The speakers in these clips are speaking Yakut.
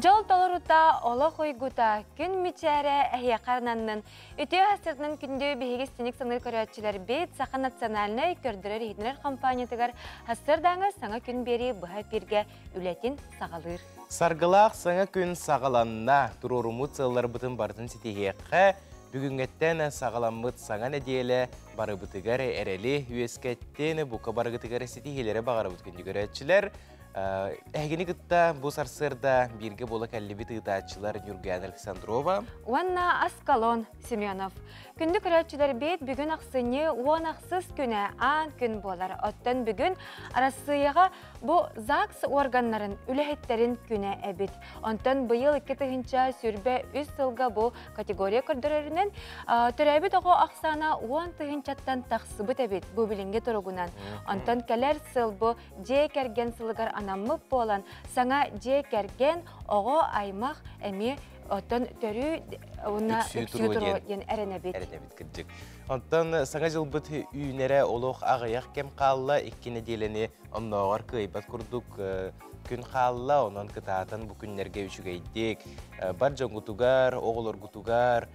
Дьол толорута, олох уйгута, күн мичээрэ эһиэхэ ананнын. Үтүө сарсыарданан күндү биһиги синик саныыр көрөөччүлэрбит Саха национальнай көрдөрөр-иһитинэр компаниятыгар сарсыардааҥы саҥа күн биэрии быһа эпииргэ үлэтин саҕалыыр. Саргылаах саҥа күн саҕаланна. Туруоруммут сыалларбытын барытын ситиһиэххэ, бүгүҥҥэттэн саҕаламмыт саҥа нэдиэлэ барыбытыгар эрэли үөскэттин, бука барыгытыгар ситиһиилэри баҕарабыт күндү көрөөччүлэр. Эһигини кытта бу сарсыарда бииргэ буола кэллибит ыытааччылар Нюрган Александрова уонна Аскалон Семенов. Күндү көрөөччүлэрбит бүгүн ахсынньы 10 ахсыс күнэ аан күн буолар. Оттон бүгүн Арассыыйаҕа бу ЗАГС органнарын үлэһиттэрин күнэ эбит. Онтон быйыл 2023 сылга бу категория көрдөрөрүнэн төрөөбүт оҕо ахсаана 10 тыһыынчаттан тахсыбыт эбит бу билиҥҥи туругунан. Онтон кэлэр сыл бу дьиэ кэргэн сылыгар анаммыт буолан, саҥа дьиэ кэргэн, оҕо аймах эмиэ оттон төрүү уонна үксүү туруо диэн эрэнэбит. Эрэнэбит кырдьык. Онтон саҥа дьылбыт үүнэрэ олох аҕыйах кэм хаалла, 2 нэдиэлэни оннооҕор кыайбат курдук күн хаалла, онон кытаатан бу күннэргэ үчүгэйдик бар дьоҥҥутугар, оҕолоргутугар,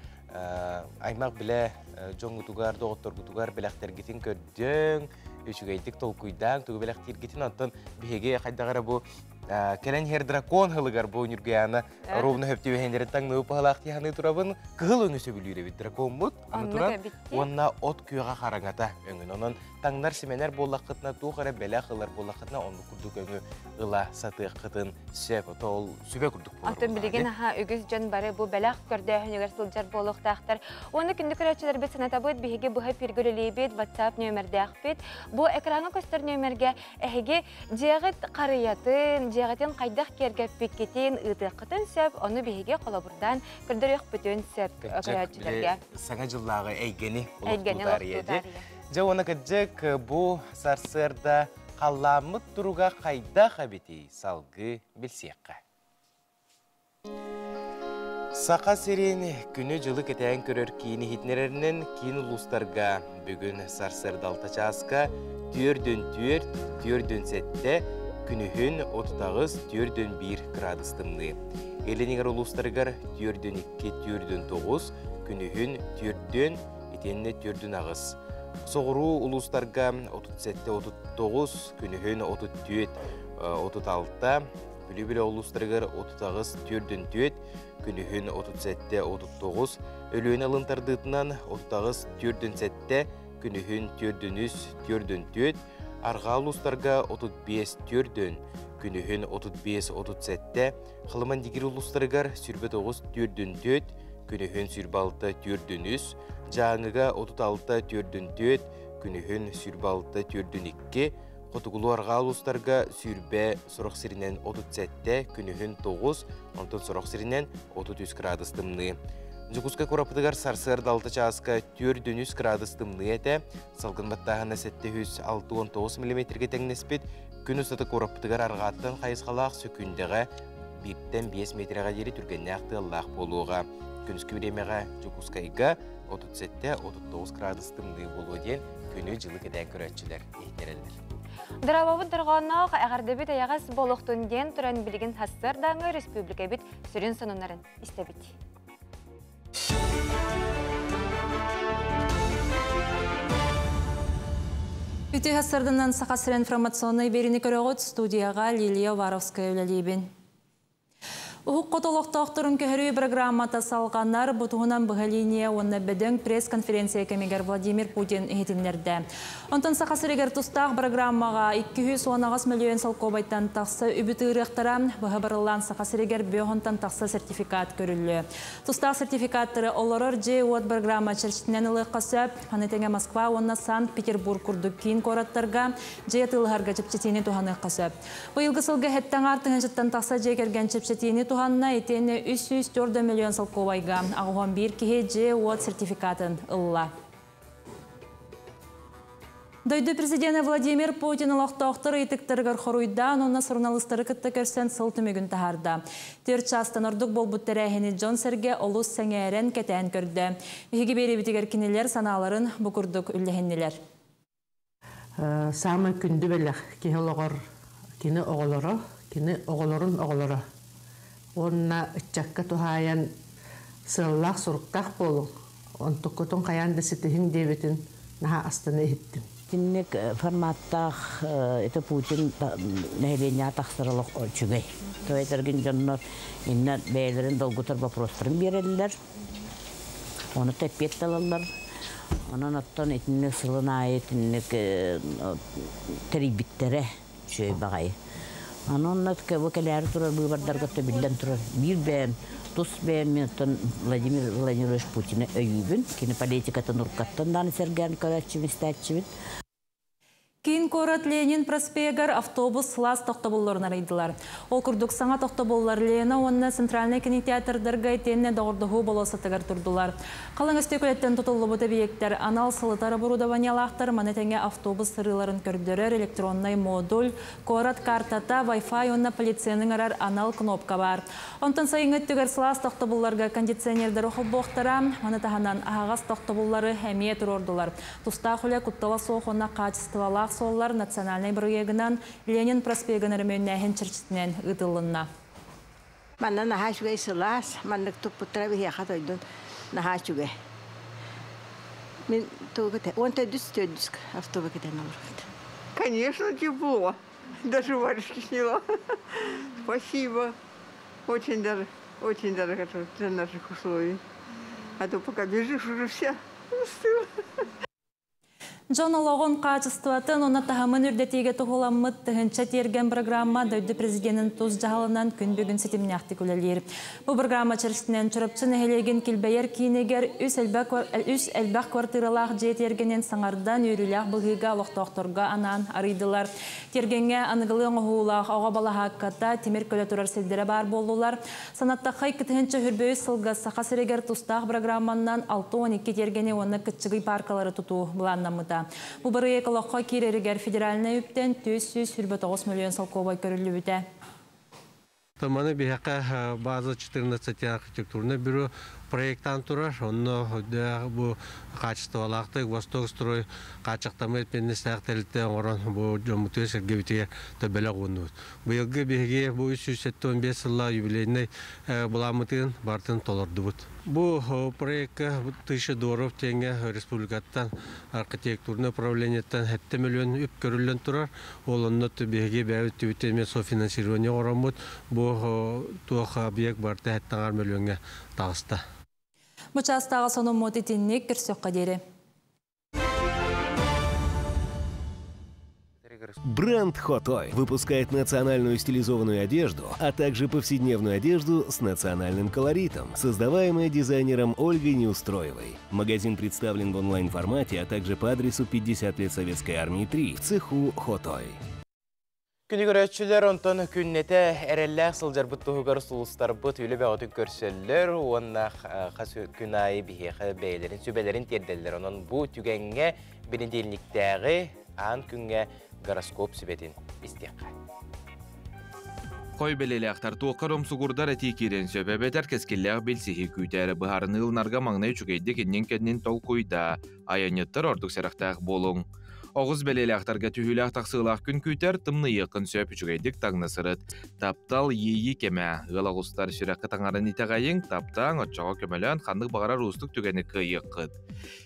аймах билэ дьоҥҥутугар, доҕотторгутугар бэлэхтэргитин көрдөөн, үчүгэйдик толкуйдаан, тугу бэлэхтииргитин. Онтон биһиги хайдах эрэ бу кэлэн иһэр дракон сылыгар бу Ньургуяна ровно хөптүбэһиннэрин таҥныы паһалаах тиһаны турабын кыһыл өҥү сөбүлүүр эбит дракоммут аны туран уонна от күөҕэ хараҥата өҥүн. Онон таҥнар симэнэр буоллаххытына, туох эрэ бэлэх ылар буоллаххытына, оннук курдук өҥү ыла сатыаххытын сөп. Ол сүбэ курдук буолар. Антон билигин аха үгүс дьон бары бу бэлэх көрдөөһүнүгэр сылдьар буолуохтаахтар. Уонна күндү көрөөччүлэрбит санатабыт, биһиги быһа эфиргэ үлэлиибит, WhatsApp нүөмэрдээхпит. Бу экраҥҥа көстөр нүөмэргэ эһиги дьиэҕит харыйатын, дьиэҕитин хайдах киэргэппиккитин ыытыаххытын сөп, ону биһиги холобурдаан көрдөрүөхпүтүн сөп көрөөччүлэргэ. Саҥа дьыллааҕы эйгэни олохтуу. Дьэ уонна кырдьык бу сарсыарда халлааммыт туруга хайдах эбитий, салгыы билсиэххэ. Саха сирин күнү-дьылы кэтээн көрөр киин иһитиннэрэринэн киин улуустарга бүгүн сарсыарда 6 чааска 4,4, 4,7, күнүһүн 38, 4,1 градус тымныы. Илин эҥэр улуустарыгар 4,2, 4,9, күнүһүн 4 итиэннэ 4,8. Соҕуруу улуустарга 37, 39, күнүһүн 34, 36, Бүлүү улуустарыгар 38, 4,4, күнүһүн 37, 39, Өлүөнэ алын тардыытынан 38, 4,7, күнүһүн 4,3, 4,4, Арҕаа улуустарга 35, 4, күнүһүн 35, 37, Халыма-Индигиир улуустарыгар 29, 4,4, күнүһүн 26, 4,3, Дьааҥыга 36, 4,4, күнүһүн 26, 4,2, Хотугулуу арҕаа улуустарга 20, сорох сиринэн 37, күнүһүн 9, онтон сорох сиринэн 33 градус тымныы. Дьокуускай куораппытыгар сарсыарда 6 чааска 4,3 градус тымныы этэ. Салгын баттааһына 769 миллиметргэ тэҥнэспит. Күн устата куораппытыгар арҕааттан хайысхалаах сөкүүндэҕэ 1-тэн 5 метрэҕэ диэри түргэннээх тыаллаах буолуоҕа. Күнүскү бириэмэҕэ Дьокуускайга 37-39 градус тымныы буолуо диэн күнү-дьылы кэтээн көрөөччүлэр иһитиннэрэллэр. Дорообобут дорҕоонноох, эҕэрдэбит эйэҕэс буолуохтун диэн туран билигин сарсыардааҥы республикабыт сүрүн сонуннарын истэбит. Үтүө сарсыарданан, Саха сирин информационнай биэриини көрөҕүт, студияҕа Лилия Уваровская үлэлиибин. Уһук Хоту олохтоохторун көһөрүү программата салҕанар. Бу туһунан быһа линия уонна бөдөҥ пресс-конференция кэмигэр Владимир Путин иһитиннэрдэ. Онтон Саха сиригэр тустаах программаҕа 218 миллион солкуобайтан тахса үбү тыырыахтара, быһа барыллаан Саха сиригэр 50-тан тахса сертификат көрүллүө. Тустаах сертификаттары олорор дьиэ-уот программа чэрчитинэн ылыахха сөп. Маны тэҥэ Москва уонна Санкт-Петербург курдук киин куораттарга дьиэ атыылаһарга чэпчэтиини туһаныахха сөп. Быйылгы сылга 7,5 тыһыынчаттан тахса дьиэ кэргэн чэпчэтиини туһанна, итиэннэ 304 миллион солкуобайга 81 киһи дьиэ-уот сертификатын ылла. Дойду президенэ Владимир Путин олохтоохтор ыйытыктарыгар хоруйдаан, уонна суруналыыстары кытта көрсөн сыл түмүгүн таһаарда. 4 чаастан ордук буолбут тэрээһини дьон-сэргэ олус сэҥээрэн кэтээн көрдө. Биһиги биэриибитигэр кинилэр санааларын бу курдук үллэһиннилэр. Саамай күндү бэлэх киһи олоҕор кини оҕолоро, кини оҕолорун оҕолоро. Уонна ыччакка туһаайан сыаллаах-соруктаах буолуҥ, онтуккутун хайаан да ситиһиҥ диэбитин наһаа астына иһиттим. Итинник форматтаах это Путин нэһилиэнньэҕэ тахсар олох үчүгэй. То этэргин дьоннор инна бэйэлэрин долгутар вопростарын биэрэллэр. Ону эппиэт талаллар. Онон оттон итинник сылын аайы итинник тэрийбиттэрэ үчүгэй баҕайы. Онон бу кэлээри турар быыбардарга биллэн турар биир бэйэм тус бэйэм мен оттон Владимир Владимирович Путина өйүүбүн. Кини политикатын уруккаттан даҕаны сэргээн көрөөччүбүн, истээччибин. Киин куорат Ленин проспегар автобус сылаас тохтобулларын арыйдылар. Ол курдук саҥа тохтобуллар Лена уонна Центральнай кинотеатрдарга итиэннэ Доҕордоһуу болуоссатыгар турдулар. Халыҥ өстүөкүлэттэн тутуллубут эбийиэктэр анал сылытар оборудованиелаахтар, маны тэҥэ автобус сырыыларын көрдөрөр электроннай модуль, куорат картата, Wi-Fi уонна полицияны ыҥырар анал кнопка баар. Онтон сайыҥҥы өттүгэр сылаас тохтобулларга кондиционердары холбуохтара, маны таһынан аһаҕас тохтобуллары эмиэ туруордулар. Тустаах үлэ Куттала суох уонна хаачыстыбалаах суоллар национальнай бырайыагынан Ленин проспегын өрөмүөннээһин чэрчитинэн ыытыллынна. Манна наһаа үчүгэй сылаас, маннык туппуттара биһиэхэ тойдун наһаа үчүгэй. Мин тугу он төрдүс төрдүс автобус кэтэн олорбут. Конечно, тепло. Даже варежки сняла. Спасибо. Очень даже, очень даже хорошо для наших условий. А то пока бежишь, уже вся застыла. Дьон олоҕун хаачыстыбатын уонна таһымын үрдэтиигэ туһуламмыт тыһыынча тиэргэн программа дойду президенин тус дьаһалынан күн бүгүн ситимнээхтик үлэлиир. Бу программа чэрчитинэн Чурапчы нэһилиэгин килбэйэр киинигэр үс элбэх, үс элбэх квартиралаах дьиэ тиэргэнин саҥардан үөрүүлээх быһыыга олохтоохторго анаан арыйдылар. Тиэргэҥҥэ аныгылыы оҥоһуулаах оҕо балаһаакката, тимир көлө турар сирдэрэ баар буоллулар. Санаттахха, 2023 сылга Саха сиригэр тустаах бырагырааманнан 62 тиэргэни уонна кыччыгый пааркалары тутуу былааннаммыта. Бу бырайыак олоххо киирэригэр федеральнай үптэн 429 мөлүйүөн солкуобай көрүллүбүтэ. Маны биһиэхэ база 14 архитектурнай бюро проектаан турар. Онно бу хаачыстыбалаахтык Восток строй хааччахтаммыт эппиэтинэстээх тэрилтэ оҥорон бу дьоммутугар сэргэбитигэр төбөлөх ууннубут. Быйылгы биһиги бу 375 сыллаах юбилейнай былааммытын барытын толордубут. Бу проекка тысяча дворов диэҥҥэ республикаттан архитектурнай управлениеттан 7 миллион үп көрүллэн турар. Ол онно биһиги бэйэбит түбүтэ эмиэ софинансирование оҥороммут бу туох объект барыта 7 миллиоҥҥа таҕыста. Бу чаастааҕы сонуммут итинник көрсөххө диэри. Бренд Хотой выпускает национальную стилизованную одежду, а также повседневную одежду с национальным колоритом, создаваемая дизайнером Ольгой Неустроевой. Магазин представлен в онлайн-формате, а также по адресу 50 лет Советской Армии 3 в цеху Хотой. Күндү көрөөччүлэр онтон күннэтэ эрэллээх сылдьарбыт туһугар сулустарбыт үлэ бөҕөтүн көрсөллөр уонна хас күн аайы биһиэхэ бэйэлэрин сүбэлэрин тиэрдэллэр. Онон бу түгэҥҥэ бэнидиэнньиктээҕи аан күҥҥэ гороскоп сүбэтин истиэххэ. Хой бэлиэлээхтэр туохха умсугурдар этии киириэн сөп эбэтэр кэскиллээх билсиһии күүтэр быһаарыныы ылынарга маҥнай үчүгэйдик иннин-кэннин толкуйдаа, айанньыттар ордук сэрэхтээх буолуҥ. Оҕус бэлиэлээхтэргэ түһүүлээх тахсыылаах күн күүтэр, тымныйыаххын сөп үчүгэйдик таҥна сырыт. Таптал иэйии кэмэ. Ыал оҕустар сүрэххэ таҥаран итэҕэйиҥ, таптааҥ, оччоҕо көмөлөөн ханнык баҕарар уустук түгэни кыайыаххыт.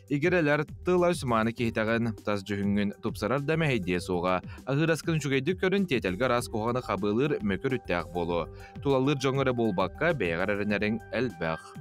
Игирэлэр тыл-өс мааны киһитэҕин, тас дьүһүҥҥүн тупсарар да мэһэйдиэ суоҕа. Аһыыраскын үчүгэйдик көрүн, тиэтэлгэ араас куһаҕаны хабыалыыр мөкү өрүттээх буолуо. Тулалыыр дьоҥҥо эрэ буолбакка, бэйэҕэр эрэнэриҥ элбэх.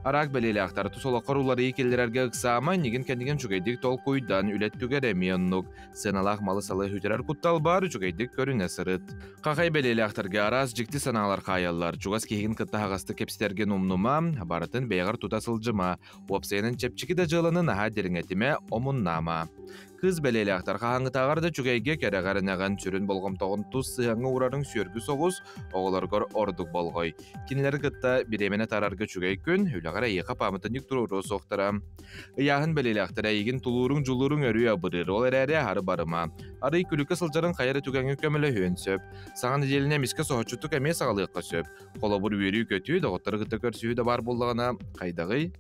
Араак бэлиэлээхтэр тус олоххор уларыйыы киллэрэргэ ыксаама, иннигин-кэннигин үчүгэйдик толкуйдан, үлэ өттүгэр эмиэ оннук. Сыаналаах малы-салы сүтэрэр куттал баар, үчүгэйдик көрүнэ сырыт. Хахай бэлиэлээхтэргэ араас дьикти санаалар хаайаллар. Чугас киһигин кытта аһаҕастык кэпсэтэргин умнума, барытын бэйэҕэр тута сылдьыма. Уопсайынан чэпчэки да дьыаланы наһаа дириҥэтимэ, омуннаама. Кыыс бэлиэлээхтэр хаһааҥҥытааҕар да үчүгэйгэ кэрэҕэр энэҕин сүрүн болҕомтоҕун тус сыһыаҥҥа уурарыҥ сүөргү соҕус, оҕолоргор ордук болҕой. Кинилэри кытта бириэмэни атаарарга үчүгэй күн, үлэҕэр эйиэхэ пааматынньык туруоруо суохтара. Ыйааһын бэлиэлээхтэрэ эйигин тулууруҥ-дьулууруҥ өрүү абырыыр, ол эрээри аһары барыма. Арый күлүккэ сылдьарын хайа эрэ түгэҥҥэ көмөлөһүөн сөп. Саҥа нэдиэлэни эмискэ соһуччутук эмиэ саҕалыахха сөп. Холобур, үөрүү-көтүү, доҕоттору кытта көрсүһүү да баар буоллаҕына, хайдаҕый?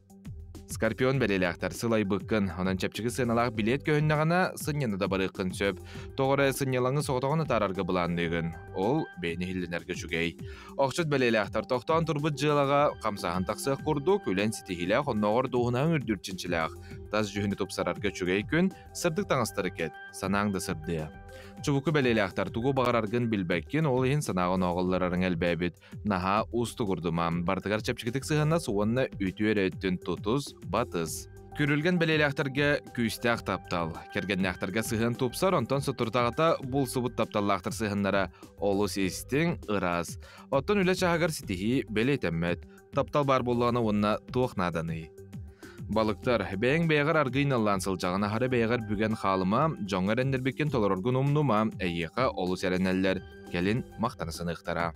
Скорпион бэлиэлээхтэр сылайбыккын, онон чэпчэки сыаналаах билиэт көһүннэҕинэ сынньана да барыаххын сөп. Тоҕо эрэ сынньалаҥы соҕотоҕун атаарарга былаанныыгын. Ол бэйэни иһиллэнэргэ үчүгэй. Охчут бэлиэлээхтэр тохтоон турбут дьыалаҕа хамсааһын тахсыах курдук, үлэн ситиһиилээх, оннооҕор дуоһунаһыҥ үрдүүр чинчилээх. Тас дьүһүнү тупсарарга үчүгэй күн, сырдык таҥастары кэт, санааҥ да сырдыа. Чубуку бэлиэлээхтэр тугу баҕараргын билбэккин, ол иһин санааҕын оҕоллорарыҥ элбээбит. Наһаа уустугурдума, барытыгар чэпчэкитик сыһыаннас уонна үтүө эрэ өттүн тутус, батыс. Күрүлгэн бэлиэлээхтэргэ күүстээх таптал, кэргэннээхтэргэ сыһыан тупсар, онтон соторутааҕыта булсубут тапталлаахтар сыһыаннара олус истиҥ, ыраас. Оттон үлэ чааһыгар ситиһии бэлиэтэммэт. Таптал баар буоллаҕына уонна туох нааданый? Балыктар, бэйэҥ бэйэҕэр аргыый наллаан сылдьаҕын, аһары бэйэҕэр бүгэн хаалыма, дьоҥҥо эрэннэрбиккин толороргун умнума, эйиэхэ олус эрэнэллэр, кэлин махтана саныахтара.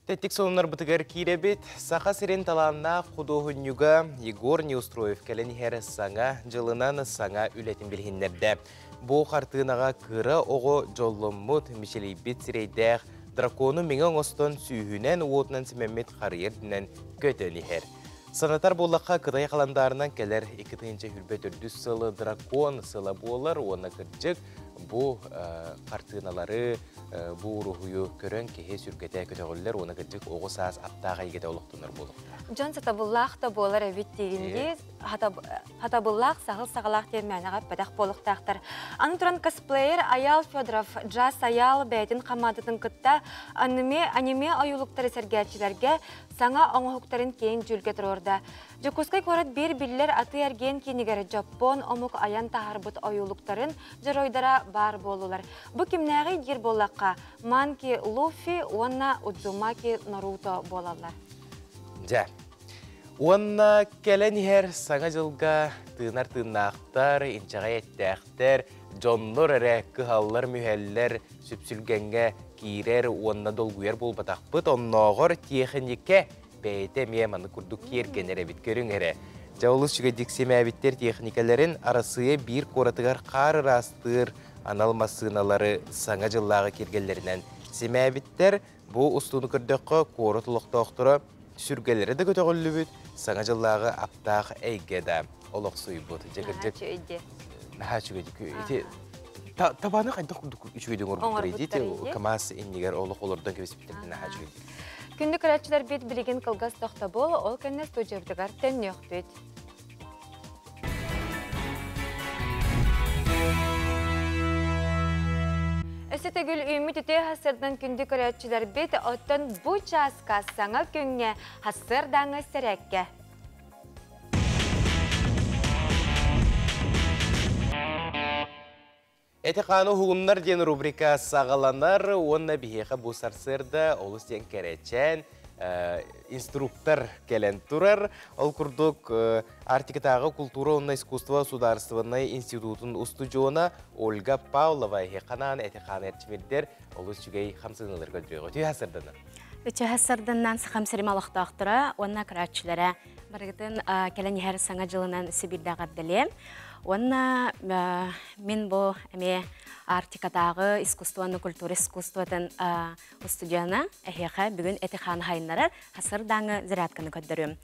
Тэттик сонуннарбытыгар киирэбит. Саха сирин талааннаах худуоһунньуга Егор Неустроев кэлэн иһэр саҥа дьылынан саҥа үлэтин билиһиннэрдэ. Бу хартыынаҕа кыра оҕо дьолломмут, мичилийбит сирэйдээх дракону миҥэ оҥостон сүүһүнэн уотунан симэммит харыйа үрдүнэн көтөн иһэр. Санатар буоллахха, Кытай халандаарынан кэлэр 2024 сылы дракон сыла буолар уонна кырдьык бу хартыыналары, бу уруһуйу көрөн киһи сүргэтэ көтөҕүллэр уонна кырдьык оҕо саас аптаах эйгэтэ олохтонор буолуохтаах. Дьон сатабыллаах да буолар эбит диигин хатабыллаах саһыл саҕалаах диэн мээнэҕэ эппэтэх буолуохтаахтар. Аны туран косплеер Айаал Федоров джаз Айаал бэйэтин хамаандатын кытта аниме, аниме ойуулуктары сэргээччилэргэ саҥа оҥоһуктарын киэҥ дьүүлгэ туруорда. Дьокуускай куорат биир биллэр атыы-эргиэн киинигэр дьоппуон омук айан таһаарбыт ойуулуктарын дьоруойдара баар буоллулар. Бу кимнээҕий диир буоллахха, Манки Луффи уонна Удзумаки Наруто буолаллар. Дьэ, уонна кэлэн иһэр Саҥа дьылга тыынар тыыннаахтар, инчэҕэй эттээхтэр, дьоннор эрэ кыһаллар-мүһэллэр, сүпсүлгэҥҥэ киирэр уонна долгуйар буолбатахпыт. Оннооҕор тиэхиньикэ бэйэтэ эмиэ маннык курдук киэргэнэр эбит. Көрүҥ эрэ. Дьэ, олус үчүгэйдик симээбиттэр тиэхиньикэлэрин Арассыыйа биир куоратыгар хаар ыраастыыр анал массыыналары Саҥа дьыллааҕы киэргэллэринэн симээбиттэр. Бу устууну көрдөххө, куорат олохтоохторо сүргэлэрэ да көтөҕүллүбүт, Саҥа дьыллааҕы аптаах эйгэ да олохсуйбут. Дьэ, кырдьык, наһаа үчүгэйдик. Ити табаны хайдах курдук үчүгэйдик оҥорбуттар ити КАМАЗ иннигэр олох олордон кэбиспиттэр наһаа үчүгэйдик. Күндү көрөөччүлэрбит билигин кылгас тохтобул, ол кэннэ студиябытыгар төннүөхпүт. Өссө төгүл үүммүт үтүө хассырдан күндү көрөөччүлэрбит, оттон бу чааска саҥа күҥҥэ хассыардааҥы сэрээккэ. Эти-хааны уһугуннар диэн рубрика саҕаланар уонна биһиэхэ бу сарсыарда олус диэн кэрэчээн инструктор кэлэн турар. Ол курдук Арктикатааҕы култуура уонна искусство судаарыстыбаннай институтун устудьуона Ольга Павлова эһиэхэ эти-хааны эрчимирдэр олус үчүгэй хамсаныылары көрдөрүөҕэ. Үтүө сарданан. Үтүө сарданнан Сахам сирим олохтоохторо уонна көрөөччүлэрэ барыгытын кэлэн иһэр саҥа дьылынан Сибиирдээх эрдэлиэм. Уонна мин бу эмиэ Арктикатааҕы искусство уонна культура искусствотын устудьуона эһиэхэ бүгүн эти-хаан хайыннарар хасырдааҥы зарядканы көрдөрүөм.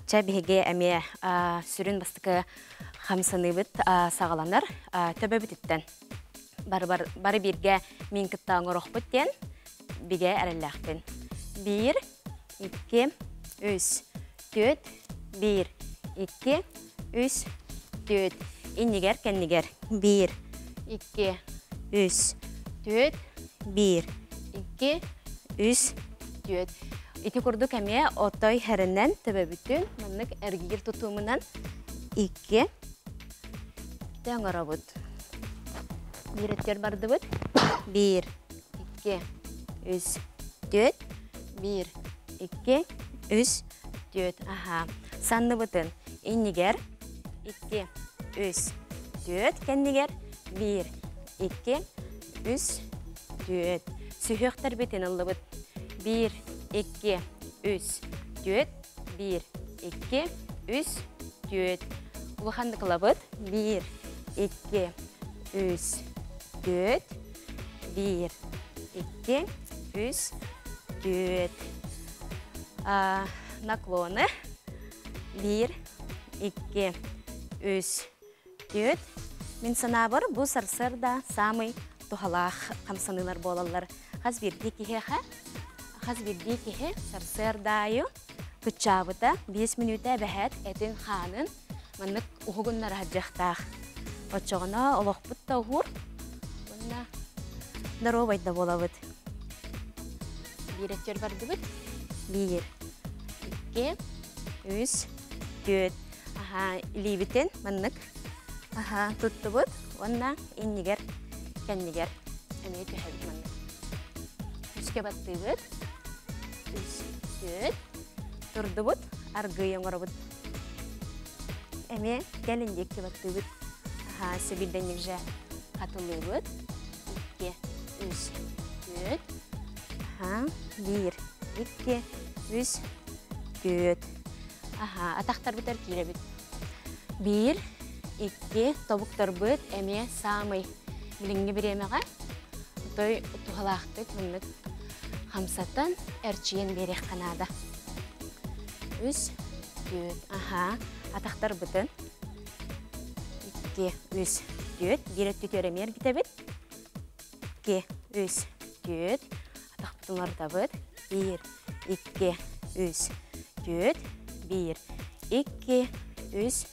Чэ биһиги эмиэ сүрүн бастакы хамсаныыбыт саҕаланар төбөбүтүттэн бары бииргэ мин кытта оҥорохпут диэн бигэ эрэллээхпин. Биир, икки, үс, түөрт, биир, икки, үс, түөрт. Иннигэр, кэннигэр. Биир, икки, үс, түөрт, биир, икки, үс, түөрт. Ити курдук эмиэ отой хэринэн төбөбүтүн маннык эргиир тутуумунан икки оҥоробут. Биир өттүгэр бардыбыт. Биир, икки, үс, түөрт, биир, икки, үс, түөрт. Аха. Санныбытын иннигэр икки, үс, түөрт кэннигэр биир, икки, үс, түөрт. Сүһүөхтэрбитин ыллыбыт. Биир, икки, үс, түөрт, биир, икки, үс, түөрт. Улаханнык ылабыт. Биир, икки, үс, түөрт, биир, 2, 3, 4. Наклоны. 1, 2, 3, 4. Мин санаабар бу сарсыарда саамай туһалаах хамсаныылар буолаллар. Хас биирдии киһиэхэ, хас биирдии киһи сарсыардаайы кыччаабыта 5 мүнүүтэ эбэһээт этин хаанын маннык уһугуннара сылдьыахтаах. Оччоҕуна олохпут да уһуур уонна доруобай да буолабыт. Биир өттүгэр бардыбыт. Биир, икки, үс, түөрт. Аха, илиибитин маннык аха, туттубут уонна иннигэр, кэннигэр эмиэ түһэбит маннык. Үскэ баттыыбыт. Үс, түөрт. Турдубут, аргыый оҥоробут. Эмиэ кэлин диэки баттыыбыт. Аха, сөбүлдэнник же хатылыыбыт. Икки, үс, түөрт. Аха, биир, икки, үс, түөрт. Аха, атахтарбытар киирэбит. Биир, икки, тобуктарбыт эмиэ саамай билиҥҥи бириэмэҕэ той туһалаахтык маннык хамсатан эрчийэн биэриэххэ наада. Үс, түөрт, аха, атахтарбытын икки, үс, түөрт, биир өттүтүөр эмиэ эргитэбит. Икки, үс, түөрт, атахпытын уларытабыт. Биир, икки, үс, түөрт, биир, икки, үс,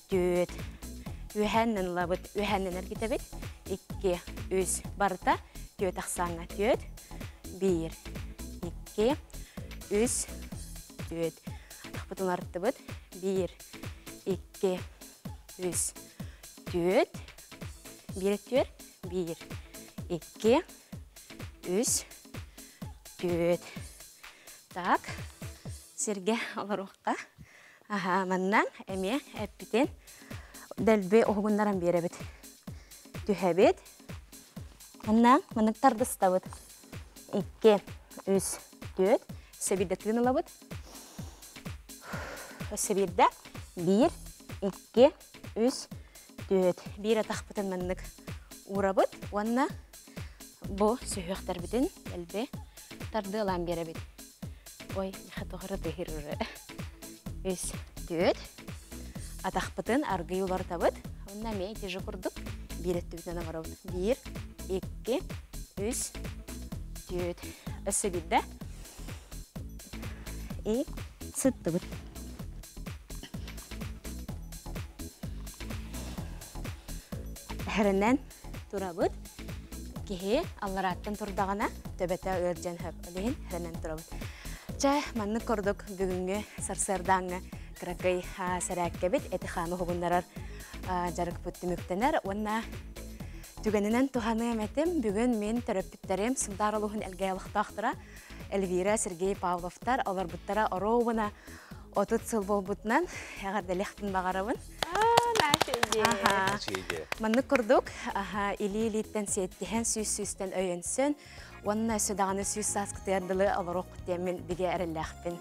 түөрт. Үөһээннэн ылабыт, үөһээннэн эргитэбит. Икки, үс, барыта түөрт ахсааҥҥа түөрт. Биир, икки, үс, түөрт. Атахпытын уларыттыбыт. Биир, икки, үс, түөрт. Биир түөрт, биир, икки, үс, түөрт. Так, сиргэ олоруохха. Аха, манна эмиэ эппитин дэлби уһугуннаран биэрэбит. Түһэбит. Манна маннык тардыстабыт. Икки, үс, түөрт. Өссө биирдэ тыын ылабыт. Өссө биирдэ. Биир, икки, үс, түөрт. Биир атахпытын маннык уурабыт уонна бу сүһүөхтэрбитин дэлби тардыалаан биэрэбит. Ой, тоҕо тыһыр Үс, түөрт. Атахпытын аргый уларытабыт. Онно эмиэ ити же курдук биир өттүбүтүнэн оҥоробут. Биир, икки, үс, түөрт. Өссө биирдэ. И сыттыбыт. Хэрэнэн турабыт. Киһи алларааттан турдаҕына төбөтө ыалдьан хөп. Ол иһин хэрэнэн турабыт. Чэ, маннык курдук бүгүҥҥү сарсыардааҥҥы кыракый сэрээккэбит эти хааны уһугуннарар дьарыкпыт түмүктэнэр уонна түгэнинэн туһаныам этим. Бүгүн мин төрөппүттэрим Сунтаар улууһун Элгээйи олохтоохторо Эльвира, Сергей Павловтар олорбуттара оруобуна 30 сыл буолбутунан эҕэрдэлиэхпин баҕарабын. Маннык курдук илии-илииттэн сиэттиһэн, сүүс-сүүстэн өйөнсөн, уонна өссө даҕаны сүүс сааскытыгар дылы олоруох диэммин бигэ эрэллээхпин.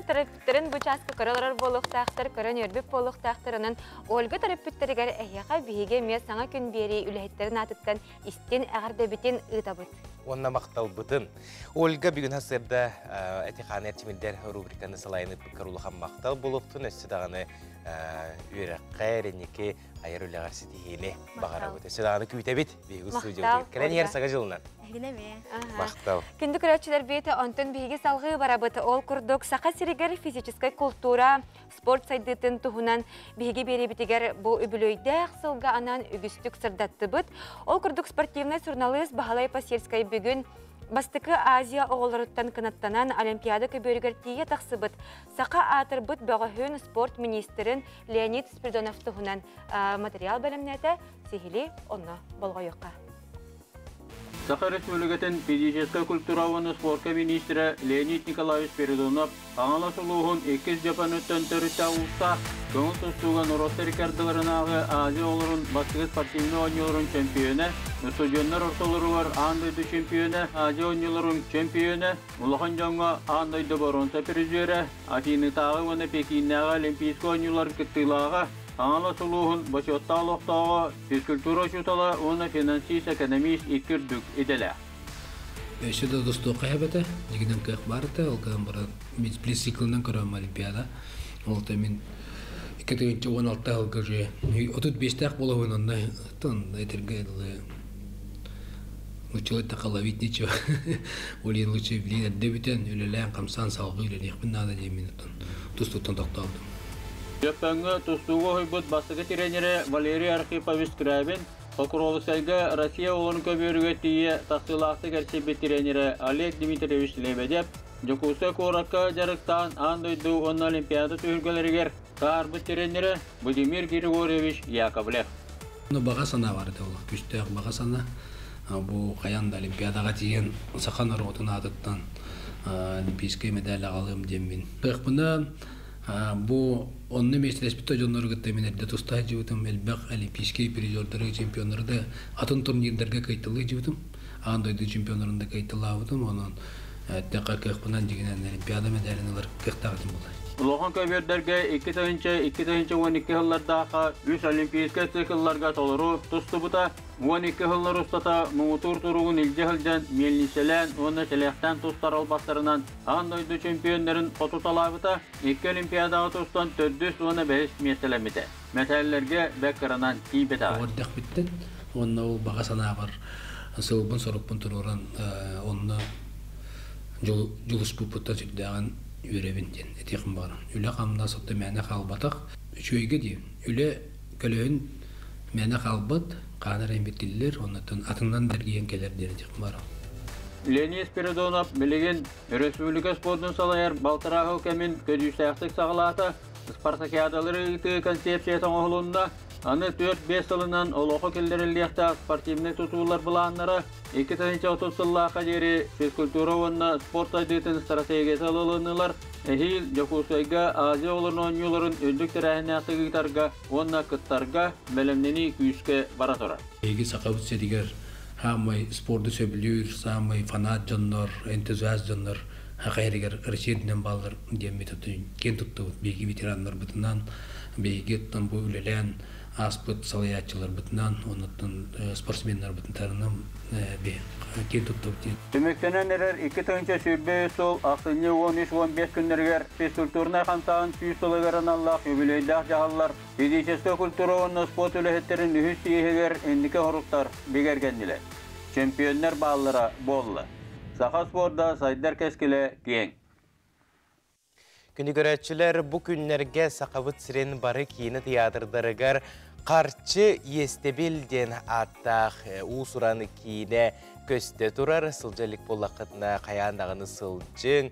Төрөппүттэрин бу чааска көрө олорор буолуохтаахтар, көрөн үөрбүт буолуохтаахтар. Онон Ольга төрөппүттэригэр эһиэхэ биһиги эмиэ саҥа күн биэрии үлэһиттэрин аатыттан истин эҕэрдэбитин ыытабыт. Уонна махталбытын. Ольга бүгүн сарсыарда Эти-хааны эрчимирдэр рубриканы салайан ыыппыккар улахан махтал буолуохтун, өссө даҕаны үөрэххэ, эрэнники айар үлэҕэр ситиһиини баҕарабыт. Өссө даҕаны күүтэбит биһиги студиябытыгар. Кэлэн иһэр саҥа дьылынан. Махтал. Күндү көрөөччүлэр биэтэ, онтон биһиги салҕыы барабыт. Ол курдук Саха сиригэр физическэй култуура, спорт сайдыытын туһунан биһиги биэриибитигэр бу үбүлүөйдээх сылга анаан үгүстүк сырдаттыбыт. Ол курдук спортивнай суруналыыс Баһылай Посельскай бүгүн Бастакы Азия оҕолоруттан кынаттанан Олимпиада көбүөрүгэр тиийэ тахсыбыт саха аатырбыт бөҕөһүн спорт министрин Леонид Спиридонов туһунан материал бэлэмнээтэ. Сиһилии онно болҕойуохха. Саха Республикатын физическэй культура уонна спорка министрэ Леонид Николаевич Спиридонов Хаҥалас улууһун иккис дьапаныттан төрүттээх уустаах, көҥүл тустууга норуоттар икки ардыларынааҕы Азия оҕолорун бастакы спортивнай оонньууларын чөмпүйүөнэ, устудьуоннар ортолоругар аан дойду чемпиона, Азия оонньууларын чемпиона, улахан дьоҥҥо аан дойду боруонса призерэ, Афинытааҕы уонна Пекиннээҕи Олимпийскай оонньуулар кыттыылааҕа, Хаҥалас улууһун бочуоттаах олохтооҕо, физкультура учуутала уонна финансист-экономист икки үрдүк идэлээх. Өссө да тустуохха сөп этэ, дьиҥинэн кыах баар этэ, ол гынан баран мин сплит-циклынан көрөм Олимпиада. Ол да мин 2016 сылга уже 35-тээх буолабын онно этэргэ дылы лучше так ловить нечего. Ол лучше билин эрдэ бүтэн үлэлээн хамсаан салгыы үлэлиэхпин наада диэммин тустууттан тохтообутум. Дьөппөҥҥө тустууга уһуйбут бастакы тренерэ Валерий Архипович Скрябин, Покровскайга Россия оҕолорун көбүөрүгэр тиийэ тахсыылаахтык эрчийбит тренерэ Олег Дмитриевич Лебедев, Дьокуускай куоракка дьарыктаан аан дойду уонна Олимпиада түһүлгэлэригэр таарбыт тренерэ Владимир Григорьевич Яковлев. Баҕа санаа бар этэ ол, күүстээх баҕа санаа. Бу хайаан да Олимпиадаҕа тиийэн саха норуотун аатыттан олимпийскай медаль аҕалыам диэммин. Кыахпына бу онно миэстэлэспит дьоннору кытта мин эрдэ туста сылдьыбытым, элбэх олимпийскай призердары, чемпионнары да атын турнирдарга кыайталыы сылдьыбытым. Аан дойду чемпионнарын да кыайталаабытым, онон эттэххэ кыахпынан дьиҥинэн Олимпиада медалин ылар кыахтаах этим буолар. Улахан көбүөрдэргэ 2000-2012 сыллардаахха үс олимпийскай циклларга толору тустубута, 12 сыллар устата муҥутуур туругун илдьэ сылдьан миэлниссэлээн уонна сэлэхтээн тустар албастарынан аан дойду чемпионнарын хотуталаабыта, икки Олимпиадаҕа тустан төрдүс уонна бэһис миэстэлэммитэ. Мэтээллэргэ бэрт кыранан тиийбэтэҕэ. Оҕо эрдэхпиттэн уонна ол баҕа санаабар сылбын-сорукпун туруоран онно дьулуспуппуттан сүрдээҕин үөрэбин диэн этиэхпин баҕарам. Үлэ-хамнас отто мээнэ хаалбатах. Үчүгэйгэ дии. Үлэ көлөһүн мээнэ хаалбат, хаан эрэ имиттиллэр, оннуттан атынынан да эргийэн кэлэр диэн этиэхпин баҕарам. Леонид Спиридонов билигин өрөспүүбүлүкэ спордун салайар балтараа сыл кэмин көдьүүстээхтик саҕалаата. Спартакиадалары ыытыы концепцията оҥоһулунна. Аны 4-5 сылынан олоххо киллэриллиэхтээх спортивнай тутуулар былааннара 2030 сыллаахха диэри физкультура уонна спорт сайдыытын стратегията ылылыннылар. Эһиил Дьокуускайга Азия оҕолорун оонньууларын үрдүк тэрээһиннээхтик ыытарга уонна кыттарга бэлэмнэнии күүскэ бара турар. Биһиги Сахабыт сиригэр саамай спорду сөбүлүүр, саамай фанат дьоннор, энтузиаст дьоннор саха сиригэр Россия үрдүнэн бааллар диэммит киэн туттабыт. Биһиги ветераннарбытынан, биһиги оттон бу үлэлээн ааспыт салайааччыларбытынан, оннуттан спортсменнарбытынан киэн туттабыт диэн. Түмүктэнэн эрэр 2023 сыл ахсынньы 13-15 күннэригэр физкультурнай хамсааһын 100 сылыгар аналлаах юбилейдаах дьаһаллар физическэй культура уонна спорт үлэһиттэрин үһүс съеһигэр инники соруктар бигэргэннилэр. Чемпионнар бааллара буолла. Саха спорда сайдар кэскилэ киэҥ. Күнү көрөөччүлэр бу күннэргэ Сахабыт сирин бары киинэ театрдарыгар Харчы иэстэбил диэн ааттаах уус-уран киинэ көстө турар. Сылдьа илик буоллаххытына хайаан даҕаны сылдьыҥ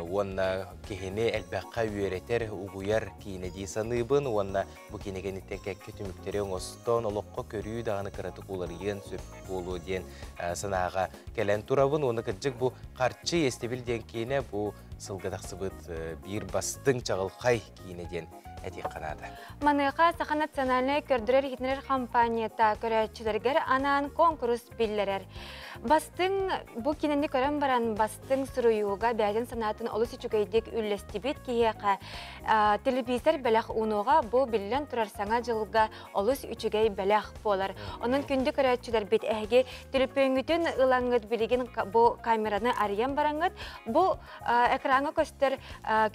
уонна киһини элбэххэ үөрэтэр, угуйар киинэ дии саныыбын уонна бу киинэ кэнниттэн кэккэ түмүктэри оҥостон олоххо көрүү даҕаны кыратык уларыйыан сөп буолуо диэн санааҕа кэлэн турабын уонна кырдьык бу Харчы иэстэбил диэн киинэ бу сылга тахсыбыт биир бастыҥ чаҕылхай киинэ диэн этиэххэ наада. Маныаха Саха национальнай көрдөрөр-иһитиннэрэр компанията көрөөччүлэригэр анаан куонкурус биллэрэр. Бастыҥ бу кинини көрөн баран бастыҥ суруйууга бэйэтин санаатын олус үчүгэйдик үллэстибит киһиэхэ телевизор бэлэх уунуоҕа бу биллэн турар саҥа дьылга олус үчүгэй бэлэх буолар. Онон күндү көрөөччүлэрбит эһиги төлөпүөҥҥүтүн ылаҥҥыт билигин бу камераны арыйан бараҥҥыт бу экраҥҥа көстөр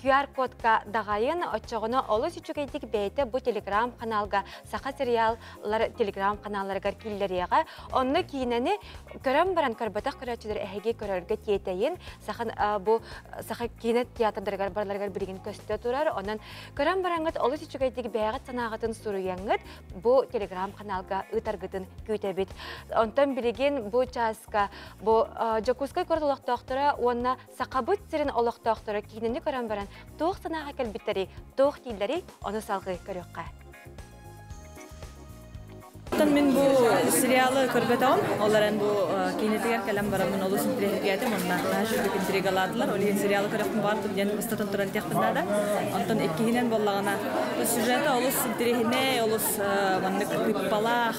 QR-кодка даҕайын оччоҕуна олус үчүгэйдик бэйэтэ бу телеграм-каналга саха сериаллар телеграм-каналларыгар киллэриэҕэ. Онно киинэни көрөн баран көрбөтөх көрөөччүлэр эһиги көрөргө тиэтэйин саха бу саха киинэ театрдарыгар барыларыгар билигин көстө турар. Онон көрөн бараҥҥыт олус үчүгэйдик бэйэҕит санааҕытын суруйаҥҥыт бу телеграм-каналга ыытаргытын күүтэбит. Онтон билигин бу чааска бу Дьокуускай куорат олохтоохторо уонна Сахабыт сирин олохтоохторо киинэни көрөн баран туох санааҕа кэлбиттэрий, туох дииллэрий, ону салҕыы көрүөххэ. Оттон мин бу сериалы көрбөтөҕүм. Ол эрэн бу киинэтигэр кэлэн бараммын олус интириэһиргээтим. Онно наһаа үчүгэй интригалаатылар. Ол иһин сериалы көрөхпүн баҕардым диэн ыстатан туран этиэхпин наада. Онтон иккиһинэн буоллаҕына сюжета олус интириэһинэй, олус маннык тыыппалаах,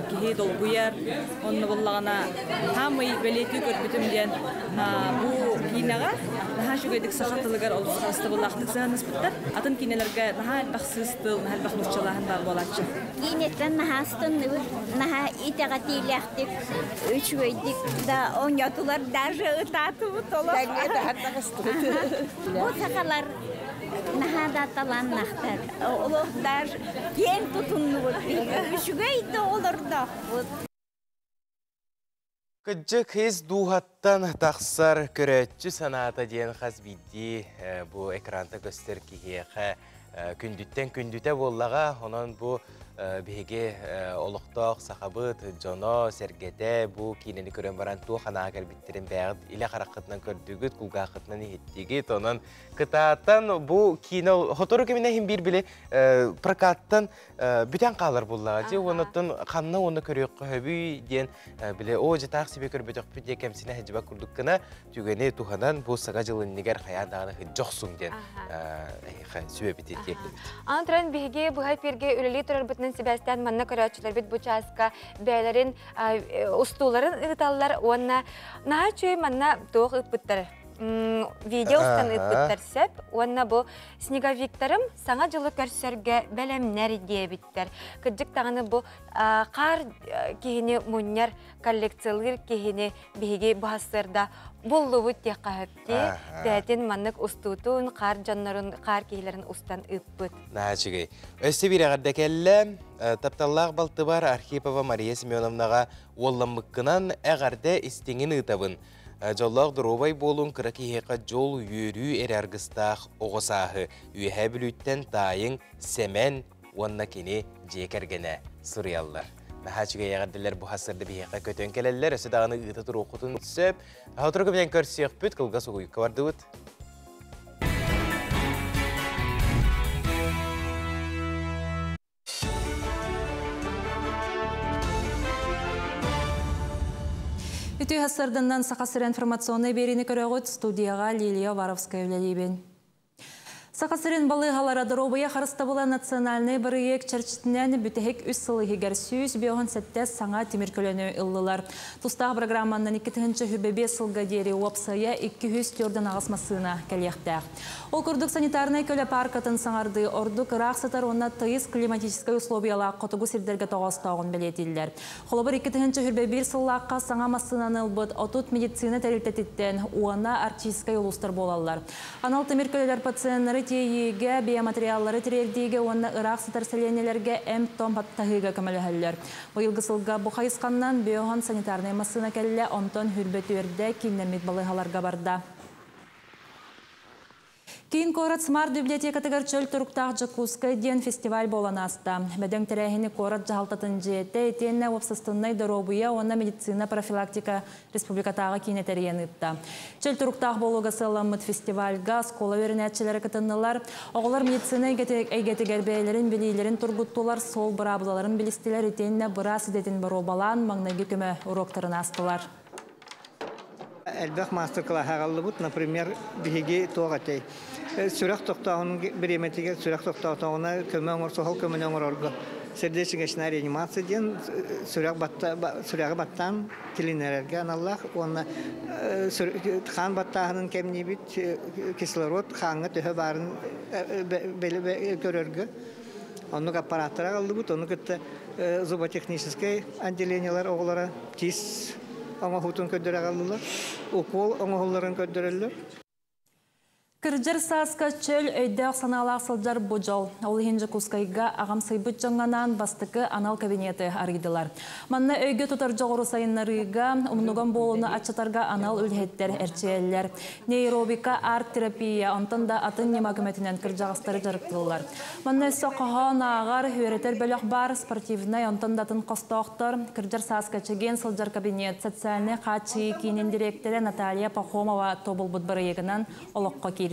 киһи долгуйар. Онно буоллаҕына хаамый бэлиэтии көрбүтүм диэн бу киинэҕэ наһаа үчүгэйдик саха тылыгар олус харыстабыллаахтык сыһыаннаспыттар. Атын киинэлэргэ наһаа элбэх сыыс тыл, наһаа элбэх нууччалааһын баар буолааччы. Киинэттэн наһаа Астынныбыт, наһаа итэҕэтиилээхтик, үчүгэйдик да оонньоотулар, даже ытаатыбыт олох. Бу сахалар наһаа да талааннаахтар. Олох даже киэн тутуннубут. Үчүгэй да олордоохпут. Кыдьык ис дууһаттан тахсар көрөөччү санаата диэн хас биирдии бу экранта көстөр киһиэхэ күндүттэн күндүтэ буоллаҕа. Онон бу биһиги олохтоох сахабыт дьоно, сэргэтэ бу киинэни көрөн баран туох анаа кэлбиттэрин бэйэҕит илэ хараххытынан көрдүгүт, кулгааххытынан иһиттигит. Онон кытаатан бу киинэ сотору кэминэ иһин биир били прокаттан бүтэн хаалар буллаҕа дии уоннаттан ханна уонна көрүөххэ хөбүй диэн биле оо дьатаах себе көрбөтөхпүт диye кэмсинэ хыдьыба курдук гына түгэни туһанан бу сага жыл иннигэр хайаан даҕаны хыдьохсуҥ диэн сүбэбити тиэрдибит. Аны туран биһиги быһа эфиргэ үлэлии турарбытынан сибээстээн манна көрөөччүлэрбит бу чааска бэйэлэрин устууларын ыыталлар уонна наһаа үчүгэй манна туох ыыппыттар видео устан ыыппыттар сөп уонна бу снеговиктарым саҥа дьылы көрсөргө бэлэмнэр диэбиттэр. Кырдьык даҕаны бу хаар киһини мунньар, коллекциялыыр киһини биһиги бу сарсыарда буллубут диэххэ сөптүү. Бээтин маннык устуутун, хаар дьоннорун, хаар киһилэрин устан ыыппыт. Наһаа үчүгэй. Өссө биир эҕэрдэ кэллэ. Тапталлаах балтыбар Архипова Мария Семеновнаҕа уолламмыккынан эҕэрдэ истиҥин ыытабын. Дьоллоох доруобай буолуҥ, кыра киһиэхэ дьол, үөрүү эрэ аргыстаах оҕо сааһы. Үөһээ Бүлүүттэн таайыҥ Сэмэн уонна кини дьиэ кэргэнэ суруйаллар. Наһаа үчүгэй эҕэрдэлэр бу сарсыарда биһиэхэ көтөн кэлэллэр, өссө даҕаны ыыта туруоххутун сөп. Сотору кэминэн көрсүөхпүт, кылгас угуйукка бардыбыт. Үтүө сарсыарданнан Саха сирэ информационнай биэриини көрөҕүт студияҕа Лилия Уваровская үлэлиибин. Саха сирин балыыһалара доруобуйа харыстабыла национальнай бырайыак чэрчитинэн бүтэһик үс сыл иһигэр 157 саҥа тимир көлөнү ыллылар. Тустаах программанан 2025 сылга диэри уопсайа 248 массыына кэлиэхтээх. Ол курдук санитарнай көлө пааркатын саҥардыы ордук ыраах сытар уонна тыйыс климатическай условиялаах хотугу сирдэргэ тоҕоостооҕун бэлиэтииллэр. Холобур, 2021 сыллаахха саҥа массыынаны ылбыт 30 медицина тэрилтэтиттэн уона арктическай улуустар буолаллар. Анал тимир көлөлөр пациеннары тиэйиигэ, биоматериаллары тириэрдиигэ уонна ыраах сытар сэлиэнньэлэргэ эмп-том таһыыга көмөлөһөллөр. Быйылгы сылга бу хайысханнан биоһон санитарнай массыына кэллэ, онтон хүрбэ түөрдэ кииннэммит балыыһаларга барда. Киин куорат Смарт библиотекатыгар чөл туруктаах Дьокуускай диэн фестиваль буолан ааста. Бөдөҥ тэрээһини куорат дьаһалтатын дьиэтэ итиэннэ уопсастыбаннай доруобуйа уонна медицина профилактика республикатааҕы киинэ тэрийэн ыытта. Чөл туруктаах буолууга сыалламмыт фестивальга оскуола үөрэнээччилэрэ кытыннылар. Оҕолор медицина эйгэтигэр бэйэлэрин билиилэрин тургуттулар, суол быраабылаларын билистилэр итиэннэ быраас идэтин боруобалаан маҥнайгы көмө уруоктарын аастылар. Элбэх мастер-класс аҕаллыбыт. Например, биһиги туох этэй? Сүрэх тохтооһун бириэмэтигэр сүрэх тохтоотоҕуна көмө оҥор, суһал көмөнү оҥорорго сердечно реанимация диэн сүрэх батта, сүрэҕи баттаан тилиннэрэргэ аналлаах уонна хаан баттааһынын кэмниибит, кислород хааҥҥа төһө баарын көрөргө оннук аппараттар аҕаллыбыт, ону кытта зуботехническай отделениелар оҕолоро тиис оҥоһуутун көрдөрө аҕаллылар, укол оҥоһулларын көрдөрөллөр. Кырдьар сааска чөл өйдөөх санаалаах сылдьар бу дьол. Ол иһин Дьокуускайга аҕам сыйбыт дьоҥҥо бастакы анал кабинеты арыйдылар. Манна өйгө тутар дьоҕуру сайыннарыыга, умнуган буолууну аччатарга анал үлэһиттэр эрчийэллэр. Нейробика, арт-терапия, онтон да атын ньыма көмөтүнэн кырдьаҕастары дьарыктыыллар. Манна өссө хоһоон ааҕар, үөрэтэр бөлөх баар, спортивнай, онтон да атын хостоохтор. Кырдьар сааска чэгиэн сылдьар кабинет социальнай хааччыйыы киинин дириэктэрэ Наталья Пахомова тобулбут бырайыагынан олоххо киирдэ.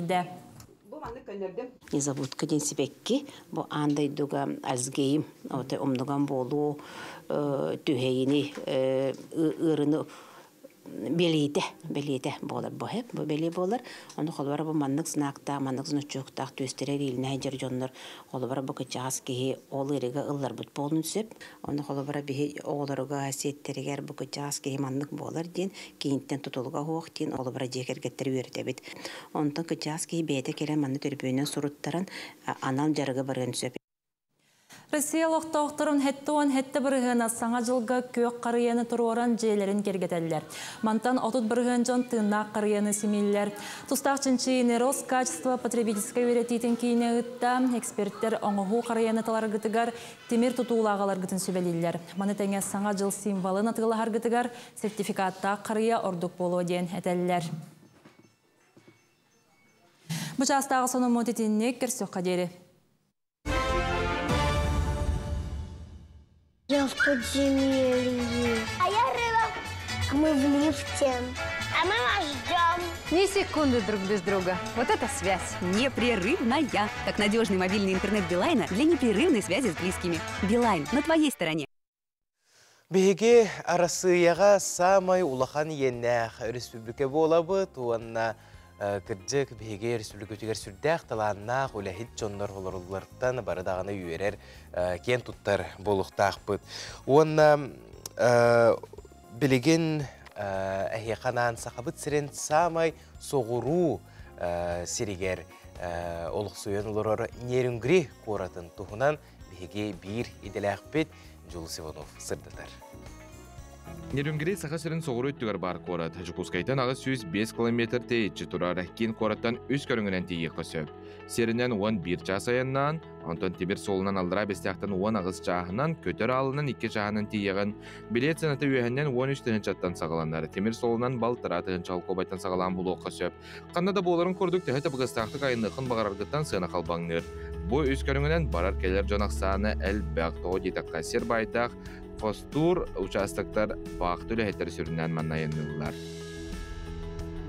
Незабудка диэн сибэкки бу аан дойдуга Альцгейм умнуган буолуу түһэйини ыырыны бэлиэтэ бэлиэтэ буолар бу хэп бу бэлиэ буолар ону холобура бу маннык знактаах маннык значоктаах түөстэрэ иилинэ сылдьар дьоннор холобура бу кыччаҕас киһи ол ыарыыга ылларбыт буолун сөп ону холобура биһи оҕолоруга сиэттэригэр бу кыччаҕас киһи маннык буолар диэн киинтэн тутулуга суох диэн холобура дьиэ кэргэттэри үөрэтэбит онтон кыччаҕас киһи бэйэтэ кэлэн манна төрүпүөнүнэн суруттаран анал дьарыгы барыан сөп. Россия олохтоохторун 77 бырыһыана саҥа дьылга күөх харыйаны туруоран дьиэлэрин киэргэтэллэр. Мантан 30 бырыһыан дьон тыыннаах харыйаны симииллэр. Тустаах чинчийиини Роскачество потребительскай үөрэтиитин киинэ ыытта. Эксперттэр оҥоһуу харыйаны таларгытыгар тимир тутуулаах ыларгытын сүбэлииллэр. Маны тэҥэ саҥа дьыл символын атыылаһаргытыгар сертификаттаах харыйа ордук буолуо диэн этэллэр. Бу чаастааҕы сонуммут итинник, көрсүөххэ диэри. Я в подземелье. А я рыба. Мы в лифте. А мы вас ждем. Ни секунды друг без друга. Вот это связь. Непрерывная. Как надежный мобильный интернет Билайна для непрерывной связи с близкими. Билайн на твоей стороне. Биһиги Арассыыйаҕа саамай улахан иэннээх республика буолабыт уонна кырдьык биһиги республикатыгар сүрдээх талааннаах үлэһит дьоннор олороллортан бары даҕаны үөрэр, киэн туттар буолуохтаахпыт. Уонна билигин эһиэхэ анаан Сахабыт сирин саамай соҕуруу сиригэр олохсуйан олорор Нерюнгри куоратын туһунан биһиги биир идэлээхпит Дьулус Иванов сырдатар. Нерюнгри Саха сирин соҕуруу өттүгэр баар куорат. Дьокуускайтан 805 километр тэйиччи турар. Киин куораттан үс көрүҥүнэн тиийиэххэ сөп. Сиринэн 11 чаас айаннаан, онтон тимир суолунан Аллараа Бэстээхтэн 18 чааһынан, көтөр аалынан 2 чааһынан тиийэҕин. Билиэт сыаната үөһэннэн 13 тыһыынчаттан саҕаланар. Тимир суолунан балтараа тыһыынча холкуобайтан саҕалаан булуохха сөп. Ханна да буоларын курдук төһө табыгастаахтык айанныаххын баҕараргыттан сыана халбаҥныыр. Бу үс көрүҥүнэн барар-кэлэр дьон ахсаана элбэх. Тоҕо диэтэххэ, сир баайдаах хостуур участоктар баахта үлэһиттэрэ сүрүннээн манна айанныыллар.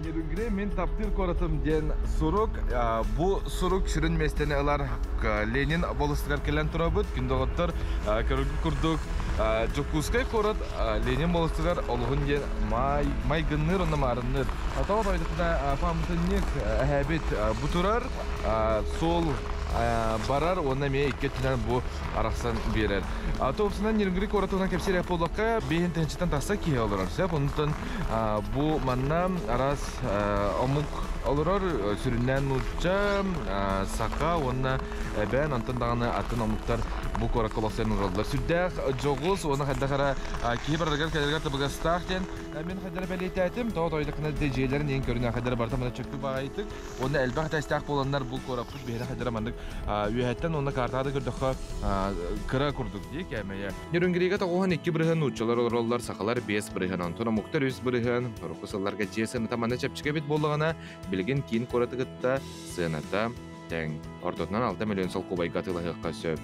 Нерюнгри мин таптыыр куоратым диэн сурук. Бу сурук сүрүн миэстэни ылар Ленин болустугар кэлэн турабыт. Күн доҕоттор, көрөргүт курдук Дьокуускай куорат Ленин болустугар олуһун диэн майгынныыр уонна маарынныыр. Тоҕо тойдутуна пааматынньык эһээбит бу турар суол барар уонна эмиэ икки өттүнэн бу арахсан биэрэр. Туопсунан Нерюнгри куоратынан кэпсиир буоллахха, биэһин тыһыынчаттан тахса киһи олорор сөп. Онтон бу манна араас омук олорор, сүрүннээн нуучча, саха уонна эбээн, онтон даҕаны атын омуктар бу куоракка олохсуйан олороллор. Сүрдээх дьоҕус уонна хайдах эрэ киһи барарыгар кэлэригэр табыгастаах диэн мин хайдара бэлиэтээтим. Тоҕо тойдахына дьиэлэрин иһин көрүнэ хайдара барыта мана чөккү баҕайытык. Уонна элбэх этээстээх буоланнар бу куораппыт биһиэнэ хайдара маннык үөһэттэн уонна картаҕа да көрдөххө кыра курдук дии кээмэйэ. Нерюнгрига 92 бырыһыан нууччалар олороллор, сахалар 5 бырыһыан, онтон омуктар 3 бырыһыан. Урукку сылларга дьиэ сыаната манна чэпчэки эбит буоллаҕына, билигин киин куораты кытта сыаната тэҥ. Ортотунан 6 миллион солкуобайга атыылаһыахха сөп.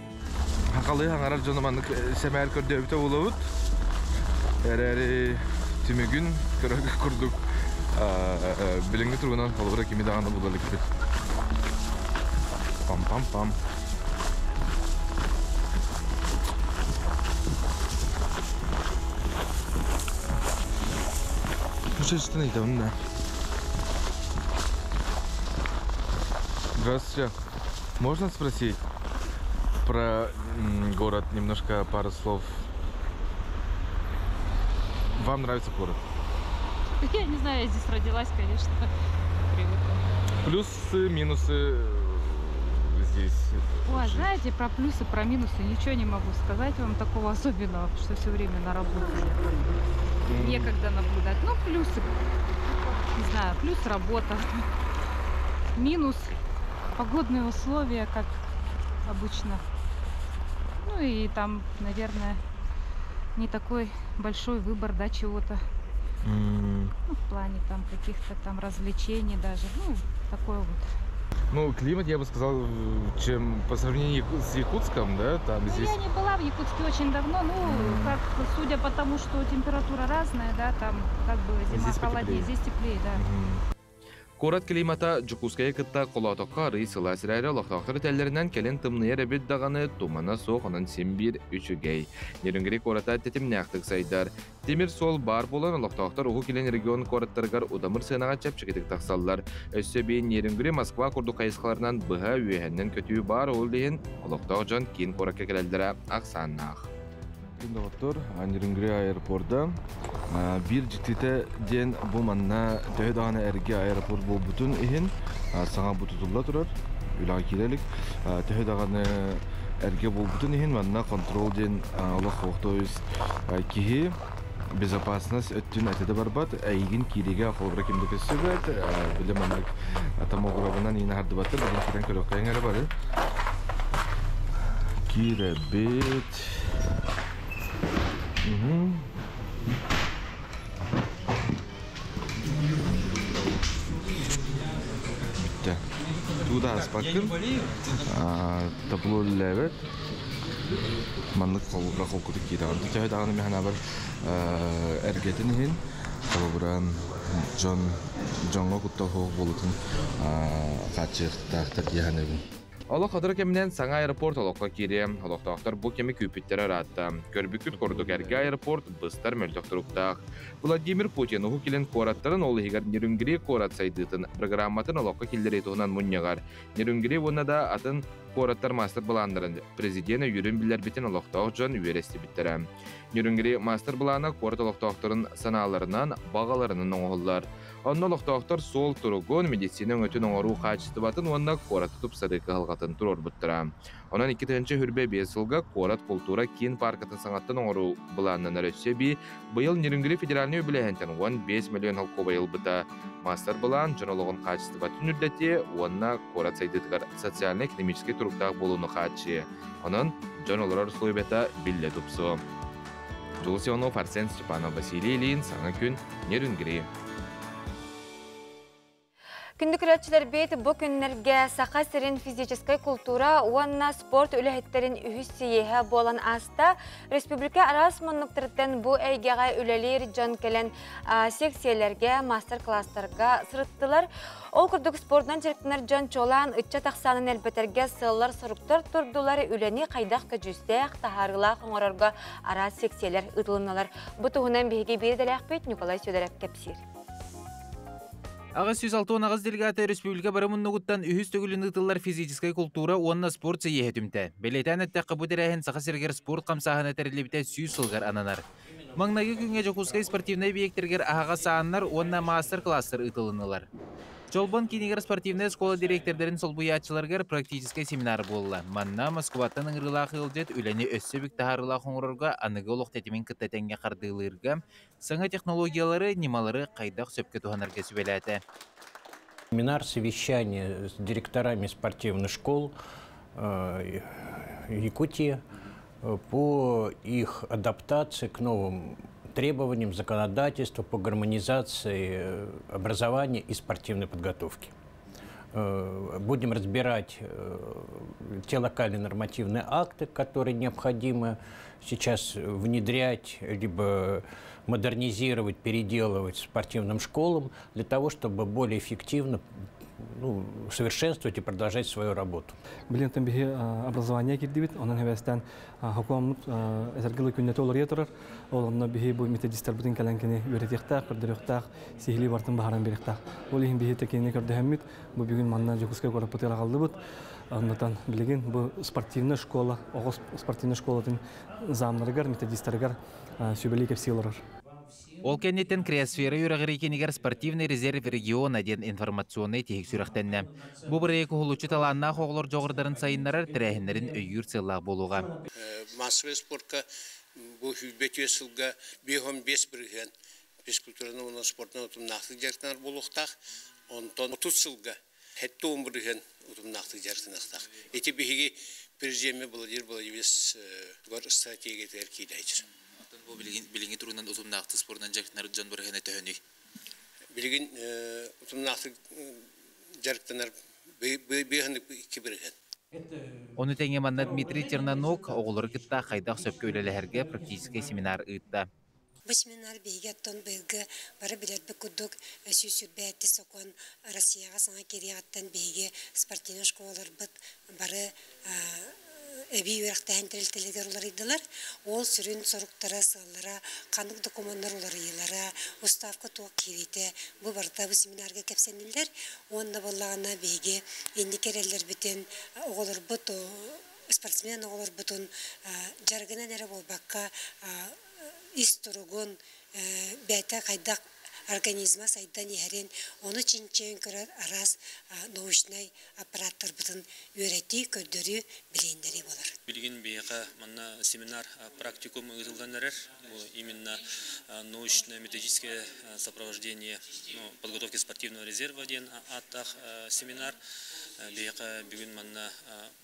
Хахалыы хаҥарар дьону маннык сэмээр көрдөөбүтэ буолабыт. Эрээри түмүгүн көрөргө курдук билиҥҥи туругунан холобура кими даҕаны була иликпит. Пам-пам-пам. Существенно ыйтабын да. Здравствуйте. Можно спросить про город немножко пару слов? Вам нравится город? Я не знаю, я здесь родилась, конечно, привыкла. Плюсы, минусы здесь? Ой, знаете, про плюсы, про минусы ничего не могу сказать вам такого особенного, потому что все время на работе я некогда наблюдать. Ну, плюсы, не знаю, плюс работа, минус погодные условия, как обычно. Ну и там, наверное, не такой большой выбор, да, чего-то. Ну, в плане там каких-то там развлечений даже. Ну, такое вот. Ну, климат, я бы сказал, чем по сравнению с Якутском, да, там ну, здесь... Я не была в Якутске очень давно, ну, как, судя по тому, что температура разная, да, там как бы зима здесь холоднее, здесь теплее, да. Куорат климата Дьокуускайы кытта холоотоххо арыый сылаас эрээри олохтоохтор этэллэринэн кэлин тымныйар эбит даҕаны тумана суох онон син биир үчүгэй. Нерюнгри куората тэтимнээхтик сайдар. Тимир суол баар буолан олохтоохтор Уһук Илин регион куораттарыгар удамыр сыанаҕа чэпчэкитик тахсаллар. Өссө биир Нерюнгри Москва курдук хайысхаларынан быһа үөһэннэн көтүү баар ол иһин олохтоох дьон киин куоракка кэлэллэрэ ахсааннаах. Күн доҕоттор, Нерюнгри аэропорда биир дьиктитэ диэн бу манна төһө даҕаны эргэ аэропорт буолбутун иһин саҥа бу тутулла турар, үлэҕэ киирэ илик. Төһө даҕаны Эргэ буолбутун иһин манна контрол диэн олох суох, то есть киһи безопасность өттүн этэ да барбат, эйигин кииригэ холобура ким да көссүбэт, били маннык томографынан иин аһардыбаттар, билин кирэн көрүөххэ эрэ бары. Киирэбит. Бүттэ. Туу да аспаккын. Табло үллээбэт. Маннык холобура холкутук киирэҕин. Төһө даҕаны мин эргэтин иһин холобура дьон дьоҥҥо куттал суох буолуутун хааччыйыахтаахтар дии саныыбын. Олох сотору кэминэн саҥа аэропорт олоххо киириэ. Олохтоохтор бу кэми күүппүттэрэ ыраатта. Көрбүккүт курдук эргэ аэропорт быстар мөлтөх туруктаах. Владимир Путин Уһук Илин куораттарын, ол иһигэр Нерюнгри куорат сайдыытын программатын олоххо киллэрии туһунан мунньаҕар Нерюнгри уонна да атын куораттар маастар-былааннарын президент өйүүрүн биллэрбитин олохтоох дьон үөрэ истибиттэрэ. Нерюнгри маастар-былаана куорат олохтоохторун санааларынан, баҕаларынан оҥоһуллар. Онно олохтоохтор суол туругун, медицина өҥөтүн оҥоруу хаачыстыбатын уонна куораты тупсарыы кыһалҕатын туруорбуттара. Онон 2025 сылга куорат култуура киин пааркатын саҥаттан оҥоруу былааннанар өссө эбии быйыл Нерюнгри федеральнай үбүлээһинтэн 15 миллион солкуобай ылбыта. Маастар-былаан дьон олоҕун хаачыстыбатын үрдэтиэ уонна куорат сайдыытыгар социальнай-экономическай туруктаах буолууну хааччыйыа. Онон дьон олорор условията биллэ тупсуо. Дьулус Иванов, Арсен Степанов, Василий Ильин, Саҥа күн, Нерюнгри. Күндү көрөөччүлэрбит, бу күннэргэ Саха сирин физическэй култуура уонна спорт үлэһиттэрин үһүс сийиэһэ буолан ааста. Республика араас муннуктарыттан бу эйгэҕэ үлэлиир дьон кэлэн секциялэргэ, мастер-класстарга сырыттылар. Ол курдук спордунан дьарыктанар дьон чуолаан ыччат ахсаанын элбэтэргэ сыаллар-соруктар турдулар, үлэни хайдах көдьүүстээх, таһаарыылаах оҥорорго араас секциялэр ыытылынналар. Бу туһунан биһиги биир идэлээхпит Николай Сидоров кэпсиир. 868 делегата республика бары муннугуттан үһүс төгүлүн ыытыллар физическэй култуура уонна спорт сийиэһэ түмтэ. Бэлиэтээн эттэххэ, бу тэрээһин Саха сиригэр спорт хамсааһына тэриллибитэ 100 сылыгар ананар. Маҥнайгы күҥҥэ Дьокуускай спортивнай объектэригэр аһаҕас ааннар уонна маастар-кылаастар ыытылыннылар. Чолбон киинигэр спортивнай оскуола дириэктэрдэрин солбуйааччыларыгар практическай семинар буолла. Манна Москваттан ыҥырыылаах ыалдьыт үлэни өссө бүк таһаарыылаах оҥорорго аныгы олох тэтимин кытта тэҥҥэ хардыылыырга, саҥа технологиялары, ньымалары хайдах сөпкө туһанарга сүбэлээтэ. Семинар, совещание с директорами спортивных школ Якутии по их адаптации к новым требованиям законодательства по гармонизации образования и спортивной подготовки. Будем разбирать те локальные нормативные акты, которые необходимо сейчас внедрять, либо модернизировать, переделывать спортивным школам для того, чтобы более эффективно, ну, совершенствовать и продолжать свою работу. Билигин биһи образование кирдибит, онон хэбэстэн хокуаммут эсэргилы күннете олория турар. Ол онно биһи бу методисттарбытын кэлэн кини үөрэтиэхтээх, көрдөрүөхтээх, сиһилии бартын баһаран бириэхтээх. Ол иһин биһи текини көрдөһөммүт, бу бүгүн манна Дьокуускай куораппытыгар аҕаллыбыт. Оннотон билигин бу спортивная школа, оҕо спортивная школатын замнарыгар, методисттарыгар сүбэлии кэпсии олорор. Ол кэнниттэн Креосфера үөрэҕирии киинигэр «Спортивный резерв региона» диэн информационнай тиһик сүрэхтэннэ. Бу бырайыак уһулуччу талааннаах оҕолор дьоҕурдарын сайыннарар тэрээһиннэрин өйүүр сыаллаах буолуоҕа. Массовай спортка бу 125 сылга 55% физкультураны уонна спортунан утумнаахтык дьарыктанар буолуохтаах. Онтон 30 сылга 70% утумнаахтык дьарыктаныахтаах. Ити биһиги президеммит Владимир Владимирович стратегиятыгар киирээччи. Бу билиҥҥи туругунан утумнаахтык спорунан дьарыктанар дьон бырыһыана төһөнүй? Билигин утумнаахтык дьарыктанар быыһаннык икки бырыһыан. Ону тэҥэ манна Дмитрий Черноног оҕолору кытта хайдах сөпкө үлэлэһэргэ практическай семинар ыытта. Бу семинар биһиги оттон быйылгы бары билэрбит курдук 127 сокуон Россияҕа саҥа киириэҕиттэн биһиги спортивнай школаларбыт бары эбии үөрэхтээһин тэрилтэлэригэр уларыйдылар. Ол сүрүн соруктара, сыаллара, ханнык докумуоннар уларыйыылара, уставка туох киириитэ бу барыта бу семинарга кэпсэниллэр. Уонна буоллаҕына биһиги инники эрэллэрбитин оҕолорбут спортсмен оҕолорбутун дьарыгынан эрэ буолбакка ис туругун бэйэтэ хайдах организма сайдан иһэрин, ону чинчийэн көрөр араас научнай аппараттарбытын үөрэтии, көрдөрүү, билиһиннэрии буолар. Билигин биһиэхэ манна семинар практикум ыытыллан эрэр. Именно научно-методическое сопровождение подготовки спортивного резерва диэн ааттаах семинар. Биһиэхэ бүгүн манна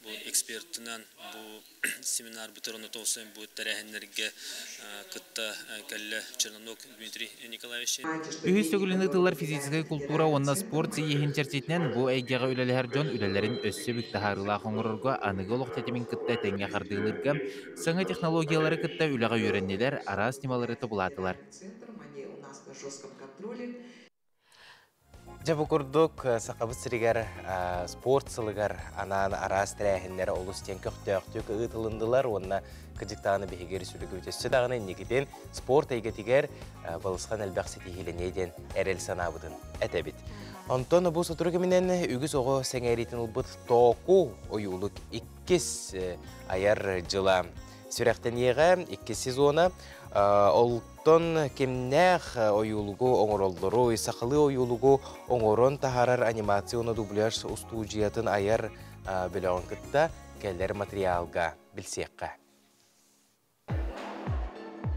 бу экспертынан бу семинар бүтэр тоҕусан бу тэрээһиннэргэ кытта кэллэ Черноног Дмитрий Николаевич. Үһүс төгүлүн ыытыллар физическэй култуура уонна спорт сийиэһин чэрчитинэн бу эйгэҕэ үлэлэһэр дьон үлэлэрин өссө бүк таһаарыылаах оҥорорго аныгы олох тэтимин кытта тэҥҥэ хардыылыырга, саҥа технологиялары кытта үлэҕэ үөрэннилэр, араас ньымалары тобулаатылар. Дьэ бу курдук Сахабыт сиригэр спорт сылыгар анаан араас тэрээһиннэр олус диэн көхтөөхтүк ыытылыннылар уонна кырдьыктааны биһиги республикабыт өссө даҕаны инникитин спорт эйгэтигэр балысхан элбэх ситиһиилэниэ диэн эрэл санаабытын этэбит. Онтон бу сотору кэминэн үгүс оҕо сэҥээриитин ылбыт Тооку ойуулук иккис айар дьыла сүрэхтэниэҕэ иккис сезона ол Оттон кимнээх ойуулугу оҥороллоруй, сахалыы ойуулугу оҥорон таһаарар анимация уонна дубляж устуудьуйатын айар бөлөҕүн кытта кэлэр материалга билсиэххэ.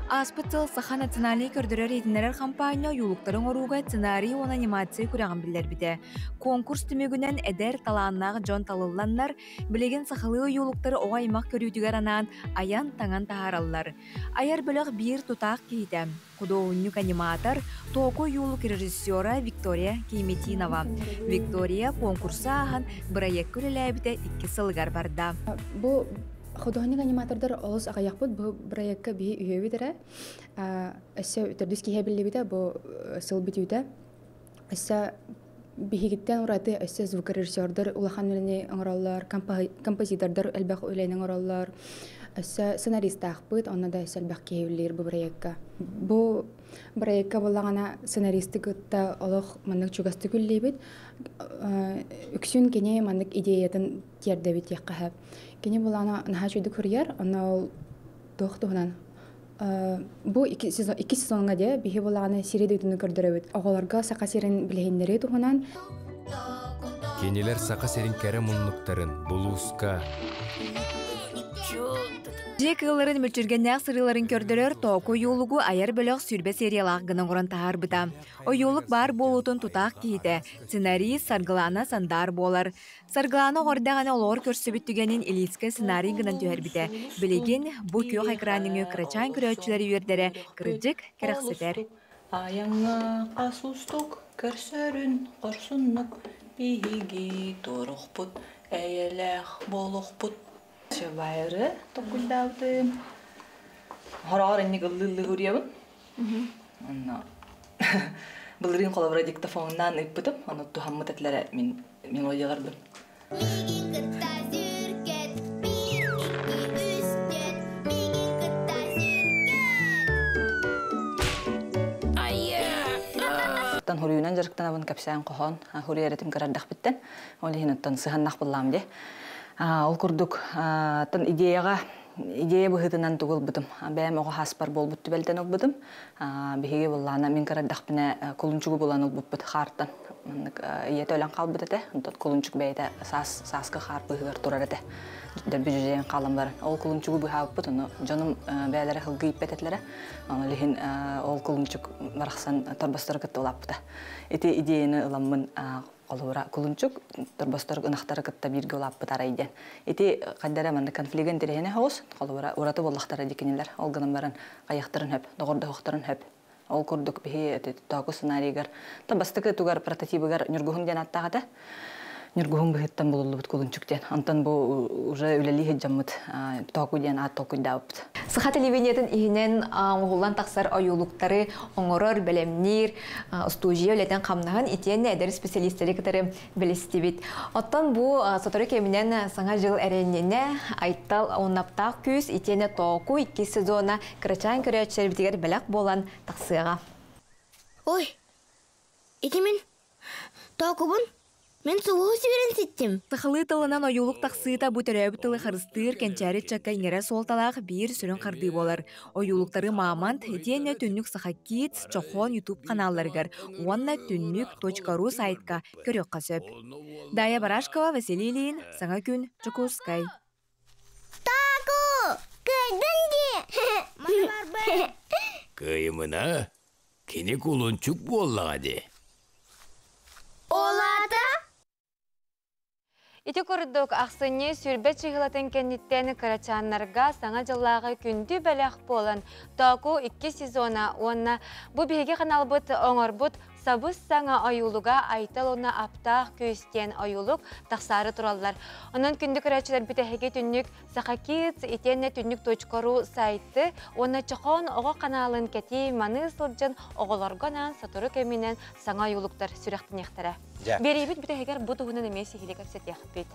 Ааспыт сыл Саха национальнай көрдөрөр-иһитиннэрэр хампаанньа ойуулуктары оҥорууга сценарий уонна анимация күрэҕин биллэрбитэ. Конкурс түмүгүнэн эдэр, талааннаах дьон талылланнар, билигин сахалыы ойуулуктары оҕо аймах көрүүтүгэр анаан айан-таҥан таһаараллар. Айар бөлөх биир тутаах киһитэ, худуоһунньук-аниматор, Току ойуулук режиссера Виктория Кейметинова. Виктория конкурсу ааһан бырайыакка үлэлээбитэ икки сылыгар барда. Бу худуоһунньук-аниматордар олус аҕыйахпыт бу бырайыакка биһи үһүөбүт эрэ. Өссө төрдүс киһи биллибитэ бу сыл бүтүүтэ. Өссө биһигиттэн ураты өссө звукорежиссердар улахан үлэни оҥороллор, композитордар элбэх үлэни оҥороллор. Өссө сценаристаахпыт, онно да өссө элбэх киһи үлэлиир бу бырайыакка. Бу бырайыакка буоллаҕына сценаристы кытта олох маннык чугастык үлэлиибит. Үксүн кини маннык идеятын тиэрдэбит диэххэ сөп. Кини булаана наһаа үчүгүйдүк суруйар, онно ол туох туһунан Бу икки сезоҥҥа дьэ биһи булааны сири дойдуну көрдөрөбүт. Оҕолорго Саха сирин билиһиннэрии туһунан. Кинилэр Саха сирин кэрэ муннуктарын булууска, Дьиэ кыылларын мүлчүргэннээх сырыыларын көрдөрөр Тооку ойуулугу айар бөлөх сүүрбэ сериялаах гына оҥорон таһаарбыта. Ойуулук баар буолуутун тутаах киһитэ, сценарист Саргылаана Сандаар буолар. Саргылаана оҕо эрдэҕинэ олоҕор көрсүбүт түгэнин Илиискэ сценарий гынан түһэрбитэ. Билигин бу күөх экран нөҥүө кырачаан көрөөччүлэри үөрдэрэ кырдьык кэрэхсэтэр. Айаҥҥа хас устук көрсөрүн хорсуннук биһиги торохпут, эйэлээх болохпут. Байыры толкуйдаабытым. Хороҕор инник ыллыы-ыллыы уруйабын. Онно былырыын холобура диктофоннаан ыыппытым, ону туһаммыт этилэрэ мин мелодияларбын. Оттон хуруйунан дьарыктанабын кэпсээн хоһоон хуруй эрэтим кырардахпыттан ол иһин оттон сыһаннах буллаам дии. Ол курдук тон идеяҕа идея быһыытынан тугу ылбытым. Бэйэм оҕо хаспар буолбут түбэлтэн ылбытым. Биһиги буллаана мин кырардахпына кулунчугу булан ылбыппыт хаартан. Маннык ийэтэ өлөн хаалбыт этэ. Онтон кулунчук бэйэтэ саас сааскы хаар быыһыгар турар этэ. Дөлбү дьүдьэйэн хаалан баран. Ол кулунчугу быһаабыппыт, ону дьонум бэйэлэрэ сылгы ииппэт этилэрэ. Ону лиһин ол кулунчук барахсан торбостору кытта улааппыта. Ити идеяны ыламмын Холобура, кулунчук торбостор ынахтары кытта бииргэ улааппыт арай диэн. Ити хайдара манна конфлигын интэриэһинэ соҕус, холобура, ураты буоллахтара дии кинилэр. Ол гынан баран хайахтарын хөп, доҕордоһуохтарын хөп. Ол курдук биһи тооку сценарийыгар, та бастакы тугар прототибыгар Ньургуһун диэн ааттаах этэ. Ньургуһун быһыттан булуллубут кулунчук диэн. Онтон бу уже үлэлии сылдьаммыт тооку диэн аат толкуйдаабыппыт. Саха телевидениетын иһинэн оҥоһуллан тахсар ойуулуктары оҥорор, бэлэмниир устуудьуйа үлэтин хамнаһын итиэннэ эдэр специалистэри кытары билистибит. Оттон бу сотору кэминэн Саҥа дьыл эрэннинэ Айтал уоннаптаах күүс итиэннэ Тооку иккис сезона кырачаан көрөөччүлэрбитигэр бэлэх буолан тахсыаҕа. Ой, ити мин Тоокубун. Мин сулуһу сүүрэн ситтим. Сахалыы тылынан ойуулук тахсыыта бу төрөөбүт тылы харыстыыр кэнчээри ыччакка иҥэрэр суолталаах биир сүрүн хардыы буолар. Ойуулуктары Мамонт итиэннэ Түннүк Саха Kids, Чохоон YouTube ханаалларыгар уонна Түннүк .ру сайтка көрүөххэ сөп. Дая Барашкова, Василий Ильин, Саҥа күн, Дьокуускай. Таку! Кыайдын дии! Кыайымына, кини кулунчук буоллаҕа дии. Ол аата? Ити курдук, ахсынньы сүүрбэ чыһылатын кэнниттэн кырачааннарга Саҥа дьыллааҕы күндү бэлэх буолан, Тооку икки сезона уонна бу биһиги ханалбыт оҥорбут сабыс-саҥа ойуулуга Айтал уонна Аптаах күүс диэн ойуулук тахсаары тураллар. Онон күндү көрөөччүлэр бүтэһиги түннүк Саха Kids итиэннэ түннүк.ру сайты уонна Чохоон оҕо ханаалын кэтии маныы сылдьан оҕолорго анаан сотору кэминэн саҥа ойуулуктар сүрэхтэниэхтэрэ. Биэриибит бүтэһигэр бу туһунан эмиэ сиһилии кэпсэтиэхпит.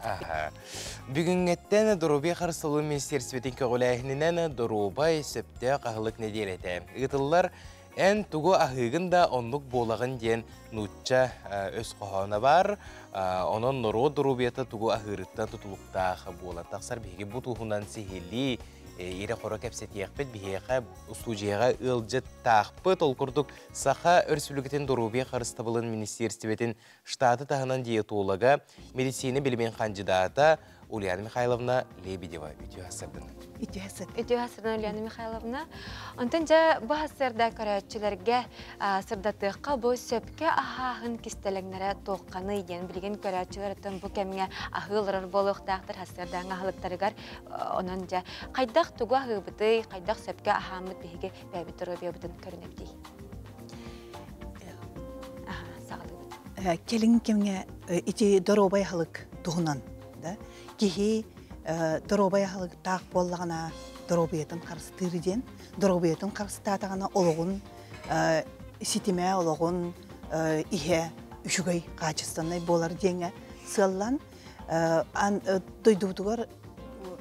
Бүгүҥҥэттэн Доруобуйа харыстабылын министиэристибэтин көҕүлээһининэн доруобай, сөптөөх аһылык нэдиэлэтэ ыытыллар. Эн тугу аһыыгын да оннук буолаҕын диэн нуучча өс хоһооно баар. Онон норуот доруобуйата тугу аһыырыттан тутулуктаах буолан тахсар. Биһиги бу туһунан сиһилии ирэ-хоро кэпсэтиэхпит. Биһиэхэ устуудьуйаҕа ыалдьыттаахпыт. Ол курдук Саха Өрөспүүбүлүкэтин доруобуйа харыстабылын министиэристибэтин штаты таһынан диетолога, медицина билимин хандьыдаата Ульяна Михайловна Лебедева үтүө сырдын. Үтүө сырдын. Үтүө сырдын Ульяна Михайловна. Онтон дьэ бу сырда көрөөччүлэргэ сырдатыахха бу сөпкө аһааһын кистэлэҥнэрэ туохханый диэн билигин көрөөччүлэр оттон бу кэмҥэ аһыы олорор буолуохтаахтар сарсыардааҥҥы аһылыктарыгар онон дьэ хайдах тугу аһыыбытый, хайдах сөпкө аһааммыт биһиги бэйэбит доруобуйабытын көрүнэбитий? Саҕалыыбыт. Кэлин кэмҥэ ити доруобай аһылык туһунан да киһи доруобай аһылыктаах буоллаҕына доруобуйатын харыстыыр диэн доруобуйатын харыстаатаҕына олоҕун ситимэ олоҕун иһэ үчүгэй хаачыстыбаннай буолар диэҥҥэ сыаллан дойдубутугар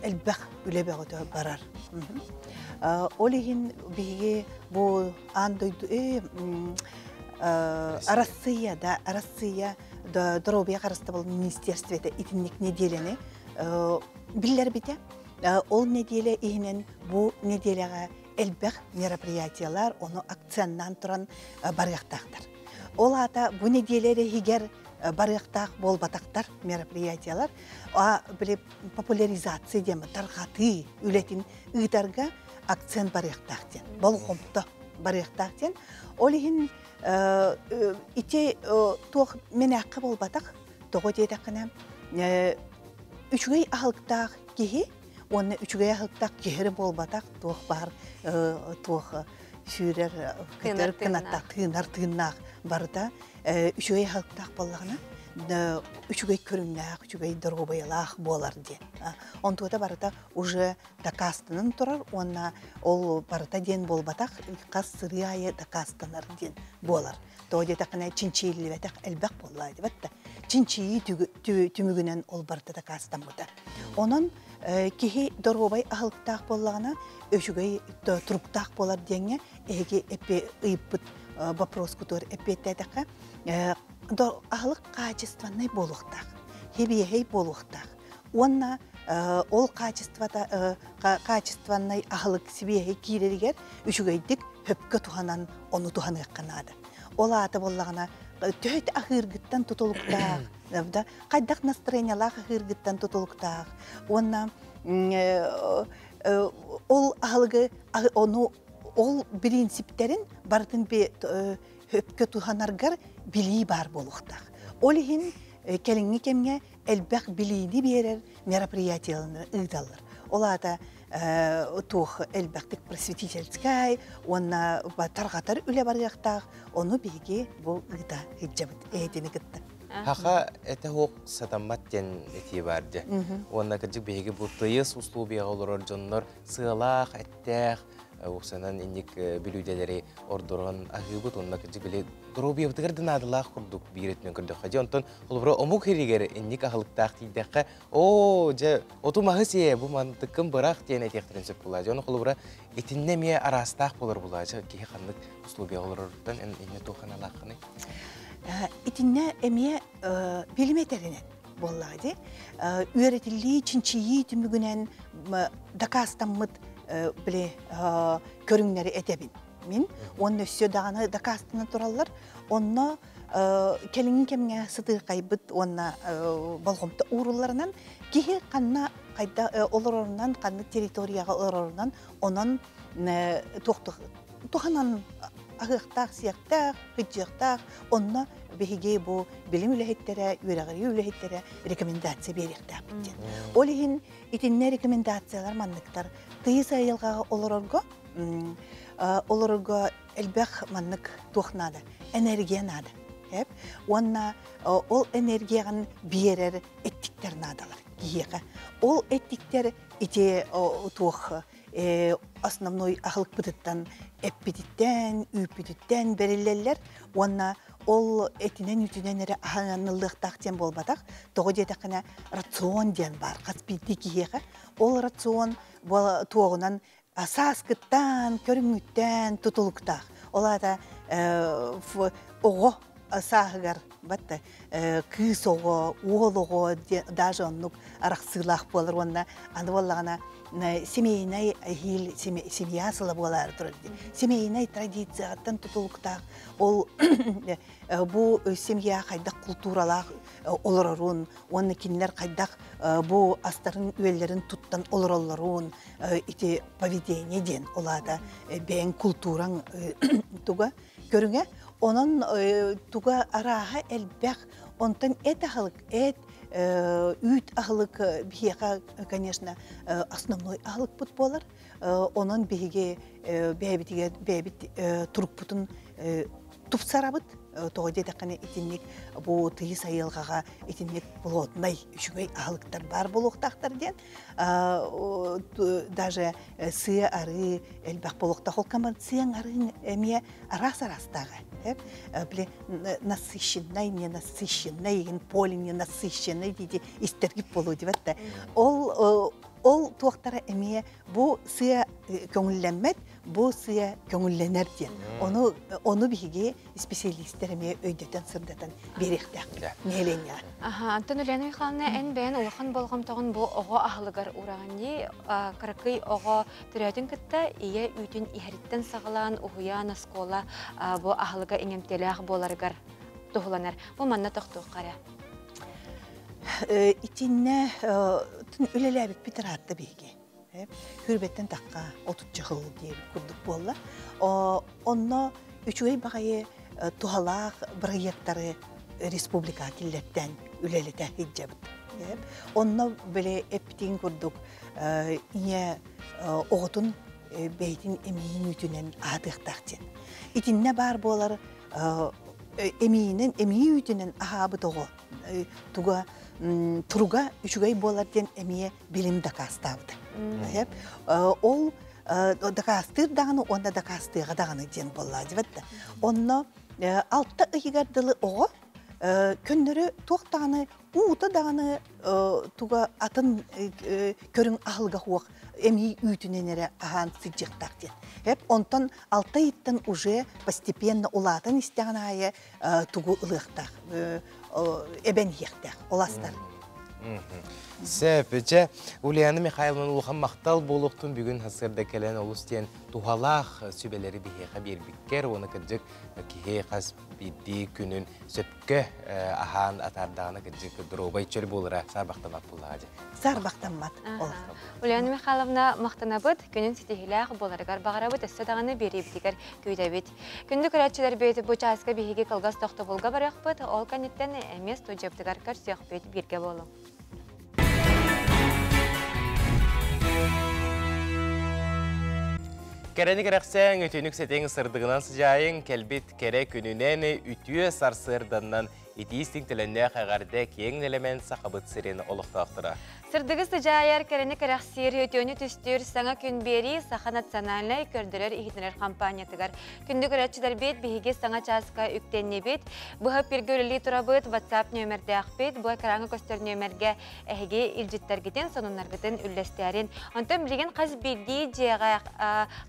элбэх үлэ бөҕөтө барар. Ол иһин биһиги бу аан дойду Арассыыйа да Арассыыйа доруобуйа харыстабыл министерствота итинник нэдиэлэни биллэрбитэ. Ол нэдиэлэ иһинэн бу нэдиэлэҕэ элбэх мероприятиялар ону акценнаан туран барыахтаахтар. Ол аата бу нэдиэлэ иһигэр барыахтаах буолбатахтар мероприятиялар а били популяризация диэн тарҕатыы үлэтин ыытарга акцент барыахтаах диэн болҕомто барыахтаах диэн ол иһин ити туох мэнээххэ буолбатах тоҕо диэтэххинэ үчүгэй аһылыктаах киһи уонна үчүгэй аһылыктаах киһи эрэ буолбатах туох баар туох сүүрэр көтөр кынаттаах тыынар тыыннаах барыта үчүгэй аһылыктаах буоллаҕына үчүгэй көрүҥнээх үчүгэй доруобуйалаах буолар диэн онтуота барыта уже дакаастанан турар уонна ол барыта диэн буолбатах хас сырыы аайы дакаастанар диэн буолар тоҕо диэтэххинэ чинчийиллибэтэх элбэх буолла дибэт да чинчийии түмүгүнэн ол барыта дакаастаммыта онон киһи доруобай аһылыктаах буоллаҕына үчүгэй туруктаах буолар диэҥҥэ эһиги ыйыппыт вопроскутугар эппиэттээтэххэ аһылык хаачыстыбаннай буолуохтаах хибиэһэй буолуохтаах уонна ол хаачыстыбата хаачыстыбаннай аһылык сибиэһэй киирэригэр үчүгэйдик хөпкө туһанан ону туһаныахха наада ол аата буоллаҕына төһө аһыыргыттан тутулуктаах да хайдах настроениялаах аһыыргыттан тутулуктаах уонна ол аһылыгы ону ол бириинсиптэрин барытын хөпкө туһанаргар билии баар буолуохтаах. Ол иһин кэлиҥҥи кэмҥэ элбэх билиини биэрэр мероприятиялары ыыталлар. Ол аата туох элбэхтик просветительскай уонна тарҕатар үлэ барыахтаах, ону биһиги бу ыыта сылдьабыт эһитини кытта. Хаха этэ хуох сатаммат диэн этии бар дьэ. Уонна кырдьык биһиги бу тыйыс условияҕа олорор дьоннор сыалаах, эттээх, уксанан инник бүлүүдэлэри ордорон аһыыбыт уонна кырдьык били доруобуйабытыгар да наадалаах курдук биир өттүнэн көрдөххө дьэ онтон холобура омук иһигэр инник аһылыктаах тиийдэххэ оо дьэ оту маһы сиэ бу мантыккын бырах диэн этиэхтэрин сөп буолаа дьэ ону холобура итиннэ эмиэ араастаах буолар булаа дьэ киһи ханнык условияҕа олороруттан эн иннэ туох аналааххыный? Итиннэ эмиэ билим этэринэн буоллаҕа дии. Үөрэтиллии, чинчийии түмүгүнэн дакаастаммыт били көрүҥнэри этэбин мин. Уонна өссө даҕаны дакаастанан тураллар. Онно кэлиҥҥи кэмҥэ сытыырхайбыт уонна болҕомто уурулларынан киһи ханна хайда олорорунан, ханнык территорияҕа олорорунан, онон туһанан аһыахтаах, сиэхтээх, кыдьыахтаах. Онно биһиги бу билим үлэһиттэрэ, үөрэҕирии үлэһиттэрэ рекомендация биэриэхтээхпит диэн. Ол иһин итиннэ рекомендациялар манныктар. Тыйыс айылҕаҕа олорорго олорорго элбэх маннык туох наада? Энергия наада. Уонна ол энергияҕын биэрэр эттиктэр наадалар киһиэхэ. Ол эттиктэр ити туох основной аһылыкпытыттан эппититтэн, үүппүтүттэн бэриллэллэр уонна ол этинэн-үтүнэн эрэ аһаныллыахтаах диэн буолбатах. Тоҕо диэтэххинэ рацион диэн баар хас биирдии киһиэхэ. Ол рацион туоҕунан сааскыттан, көрүҥүттэн тутулуктаах. Ол аата оҕо сааһыгар батта кыыс оҕо, уол оҕо даже оннук арахсыылаах буолар уонна аны буоллаҕына семейнай эһиил семья сыла буолаары турар дии. Семейнай традицияттан тутулуктаах ол бу семья хайдах култууралаах олорорун уонна кинилэр хайдах бу астарын үөллэрин туттан олороллорун ити поведение диэн ол аата бэйэҥ култуураҥ туга көрүҥэ онон туга арааһа элбэх онтон эт аһылык эт үүт аһылык биһиэхэ конечно основной аһылыкпыт буолар онон биһиги бэйэбитигэр бэйэбит турукпутун тупсарабыт тоҕо диэтэххинэ итинник бу тыйыс айылҕаҕа итинник плотнай үчүгэй аһылыктар баар буолуохтаахтар диэн даже сыа арыы элбэх буолуохтаах ол сыаҥ арыыҥ эмиэ араас араастааҕа били насыщенный ненасыщенный игин полиненасыщенный диди истэргит буолуо дибэт да ол ол туохтара эмиэ бу сыа көҥүллэммэт бу сыа көҥүллэнэр диэн ону ону биһиги исписэлиистэр эмиэ өйдөтөн сырдатан биэриэхтээхпит нэһилиэнньэҕэ. Аха, Антон Ульяна Михайловна, эн бэйэн улахан болҕомтоҕун бу оҕо аһылыгар уураҕын дии. Кыракый оҕо төрөөтүн кытта ийэ үүтүн иһэриттэн саҕалаан уһуйаан оскуола бу аһылыга иҥэмтиэлээх буоларыгар туһуланар. Бу манна тохтуохха эрэ. Итиннэ үлэлээбиппит ыраатта биһиги. Хүрбэттэн тахха отучча сыл диэбит курдук буолла. Онно үчүгэй баҕайы туһалаах бырайыактары республика киллэртэн үлэлэтэ сылдьабыт. Онно били эппитин курдук ийэ оҕотун бэйэтин эмиийин үүтүнэн аһатыахтаах диэн. Итиннэ баар буолар эмиийинэн эмиий үүтүнэн аһаабыт оҕо туга туруга үчүгэй буолар диэн эмиэ билим дакаастаабыта. Ол дакаастыыр даҕаны уонна дакаастыаҕа даҕаны диэн буолла дибэт да. Онно алта ыйыгар дылы оҕо көннөрү туох даҕаны уута даҕаны туга атын көрүҥ аһылыга суох эмиий үүтүнэн эрэ аһаан сылдьыахтаах диэн. Эп онтон алта ыйыттан уже постепенно улаатан истэҕин аайы тугу ылыахтаах эбэн иһиэхтээх ол астар. Сөп, дьэ, Ульяна Михайловна улахан махтал буолуохтун бүгүн сарсыарда кэлэн олус диэн туһалаах сүбэлэри биһиэхэ биэрбиккэр уонна кырдьык киһи хас биирдии күнүн сөпкө аһаан атаардаҕына кырдьык доруобай чөл буолара саарбахтаммат буоллаҕа дьэ. Саарбахтаммат. Ульяна Михайловна махтанабыт, күнүн ситиһиилээх буоларыгар баҕарабыт, өссө даҕаны биэриибитигэр күүтэбит. Күндү көрөөччүлэрбит, бу чааска биһиги кылгас тохтобулга барыахпыт, ол кэнниттэн эмиэ студиябытыгар көрсүөхпүт, бииргэ буолуҥ. Кэрэни кэрэхсээҥ, үтүнүк сэтиҥ сырдыгынан сыдьаайыҥ, кэлбит кэрэ күнүнэн, үтүө сарсыарданнан Итии-истиҥ төлөннөөх эҕэрдэ киэҥ нэлэмэн Сахабыт сирин олохтоохторо. Сырдыгы сыдьаайар, кэрэни кэрэхсиир, үтүөнү түстүүр саҥа күн биэрии Саха национальнай көрдөрөр-иһитиннэрэр хампаанньатыгар. Күндү көрөөччүлэрбит, биһиги саҥа чааска үктэннибит. Быһа пиргэ үлэлии турабыт, WhatsApp нүөмэрдээхпит. Бу экраҥҥа көстөр нүөмэргэ эһиги илдьиттэргитин, сонуннаргытын үллэстээрин. Онтон билигин хас биирдии дьиэҕэ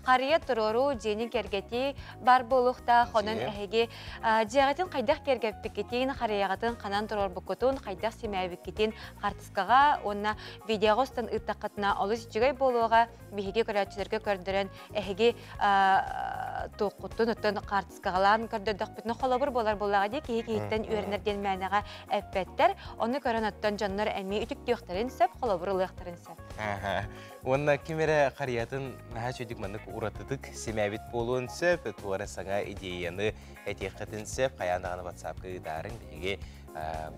харыйа туруоруу, дьиэни кэргэтии бар буолуохтаах. Онон эһиги дьиэҕитин хайдах кэргэппиккитин, харыйаҕытын ханан туруорбуккутун, хайдах симээбиккитин хаартыскаҕа уонна видеоҕа устан ыыттаххытына олус үчүгэй буолуоҕа. Биһиги көрөөччүлэргэ көрдөрөн эһиги туоххуттун оттон хаартыскаҕалаан көрдөрдөхпүтүнэ холобур буолар буоллаҕа дии киһи киһиттэн үөрэнэр диэн мээнэҕэ эппэттэр. Ону көрөн оттон дьоннор эмиэ үтүктүөхтэрин сөп, холобур ылыахтарын сөп. Уонна ким эрэ харыйатын наһаа үчүгдүк маннык уратытык симээбит буолуон сөп, туора саҥа идеяны этиэххитин сөп, хайаан даҕаны WhatsApp-ка ыытаарыҥ, биһиги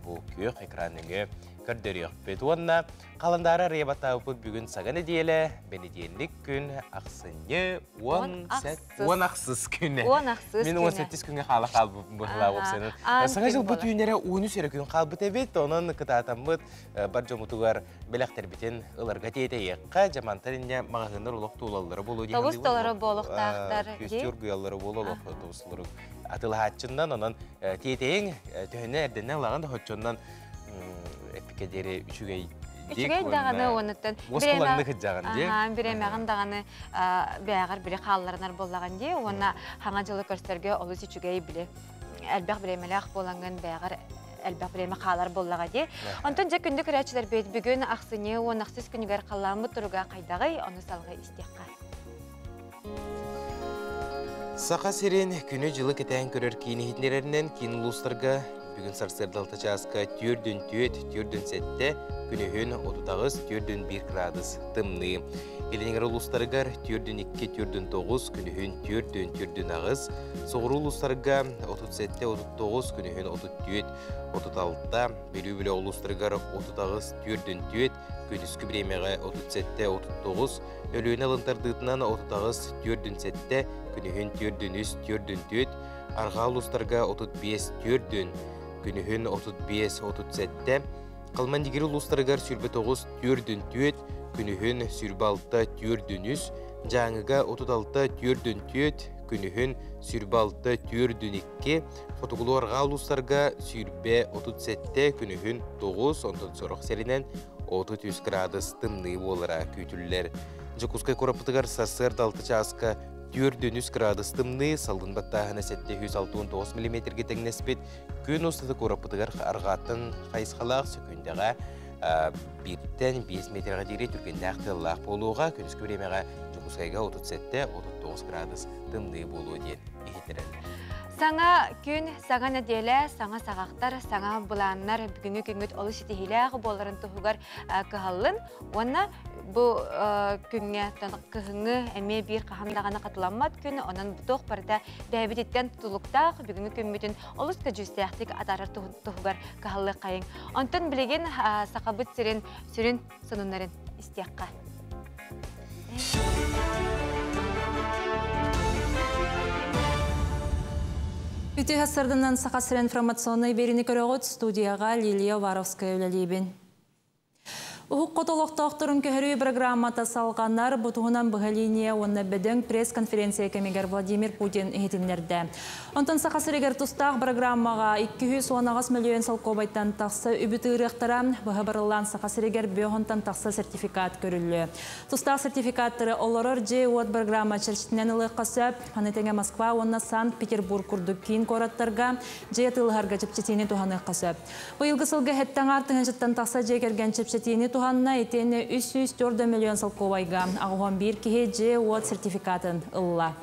бу күөх экран нөҥүө көрдөрүөхпүт. Уонна халандаары арыйа баттаабыппыт бүгүн саҥа нэдиэлэ, бэнидиэнньик күн, ахсынньы 16 күнэ. 16 Мин 18 күҥҥэ хаала хаалбыппын быһылаах уопсайынан. Саҥа дьылбыт үүнэрэ 13 эрэ күн хаалбыт эбит, онон кытаатаммыт бар дьоммутугар бэлэхтэрбитин ыларга тиэтэйиэххэ, дьамантан инньэ маҕаһыыннар олох туолаллара буолуо диэн Тобус толору буолуохтаахтар. Күстүү оргуйаллара буолуо олох тобус толору атылаһааччыннан, онон тиэтэйиҥ, төһөннө эрдэннэ ылаҕын да хоччоннон эппикэ диэри үчүгэй Үчүгэй даҕаны уонуттан уоскулаҥны кыдьаҕын дии. Бириэмэҕин даҕаны бэйэҕэр били хаалларынар буоллаҕын дии уонна хаҥа дьылы көрсөргө олус үчүгэй били элбэх бириэмэлээх буолаҥҥын бэйэҕэр элбэх бириэмэ хаалар буоллаҕа дии. Онтон дьэ күндү көрөөччүлэрбит бүгүн ахсынньы 16 күнүгэр халлааммыт туруга хайдаҕый ону салҕыы истиэххэ. Саха сирин күнү-дьылы кэтээн көрөр киин иһитиннэрэринэн киин улуустарга бүгүн сарсыарда алта чааска түөрдүн түөрт, түөрдүн сэттэ, күнүһүн 38, түөрдүн биир градус тымныы. Илиниҥэр улуустарыгар түөрдүн икки, түөрдүн тоҕус, күнүһүн түөрдүн, түөрдүн аҕыс, соҕуруу улуустарга 37, 39, күнүһүн 34, 36, Бүлүү-Бүлүү улуустарыгар 38, түөрдүн түөрт, күнүскү бириэмэҕэ 37, 39, Өлүөнэ ылын тардыытынан 38, түөрдүн сэттэ, күнүһүн түөрдүн үс, түөрдүн түөрт, арҕаа улуустарга 35, түөрдүн, күнүһүн 35, 37, Калмандигир улуустарыгар 29, түөрдүн түөрт, күнүһүн 26, түөрдүн үс, Дьааҥыга 36, түөрдүн түөрт, күнүһүн 26, түөрдүн икки, Хотугулуу арҕаа улуустарга 20, 37, күнүһүн 9, онтон сорох сиринэн 33 градус тымныы буолара күүтүллэр. Дьокуускай куораппытыгар сарсыарда 6 чааска 4-3 градус тымныы, салгын баттааһына 769 миллиметргэ тэҥнэспит. Күн устата куораппытыгар арҕааттан хайысхалаах сөкүүндэҕэ бииртэн 5 метргэ диэри түргэннээх тыаллаах буолуоҕа. Күнүскү бириэмэҕэ Дьокуускайга 37-39 градус тымныы буолуо диэн иһитиннэрэллэр. Саҥа күн, саҥа нэдиэлэ, саҥа саҕахтар, саҥа былааннар бүгүҥҥү күҥҥүт олус ситиһиилээх буоларын туһугар кыһаллын уонна бу күҥҥэ кыһыҥҥы эмиэ биир хаһан даҕаны хатыламмат күн, онон туох барыта бэйэбититтэн тутулуктаах бүгүҥҥү күммүтүн олус көдьүүстээхтик атаарар туһугар кыһаллыаххайыҥ. Онтон билигин Сахабыт сирин сүрүн сонуннарын истиэххэ. Үтүө сарданан Саха сирин информационнай берини көрөҕүт студияға Лилия Уваровская үлэлиибин. Уһук хоту олохтоохторун көһөрүү программата салҕанар. Бу туһунан быһа линия уонна бөдөҥ пресс-конференция кэмигэр Владимир Путин иһитиннэрдэ. Онтон Саха сиригэр тустаах программаҕа 218 мөлүйүөн солкуобайтан тахса үбү тыырыахтара. Быһа барыллаан Саха сиригэр бөһонтон тахса сертификат көрүллүө. Тустаах сертификаттары олорор дьиэ-уот программа чэрчитинэн ылыахха сөп. Аны тэҥэ Москва уонна Санкт-Петербург курдук киин куораттарга дьиэ атыылаһарга чэпчэтиини туһаныахха сөп. Быйылгы сылга эһэттэн аҥаар тыһыынчаттан тахса дьиэ кэргэн чэпчэтиини туһанна, итиэннэ 304 миллион солкуобайга 81 киһи дьиэ-уот сертификатын ылла.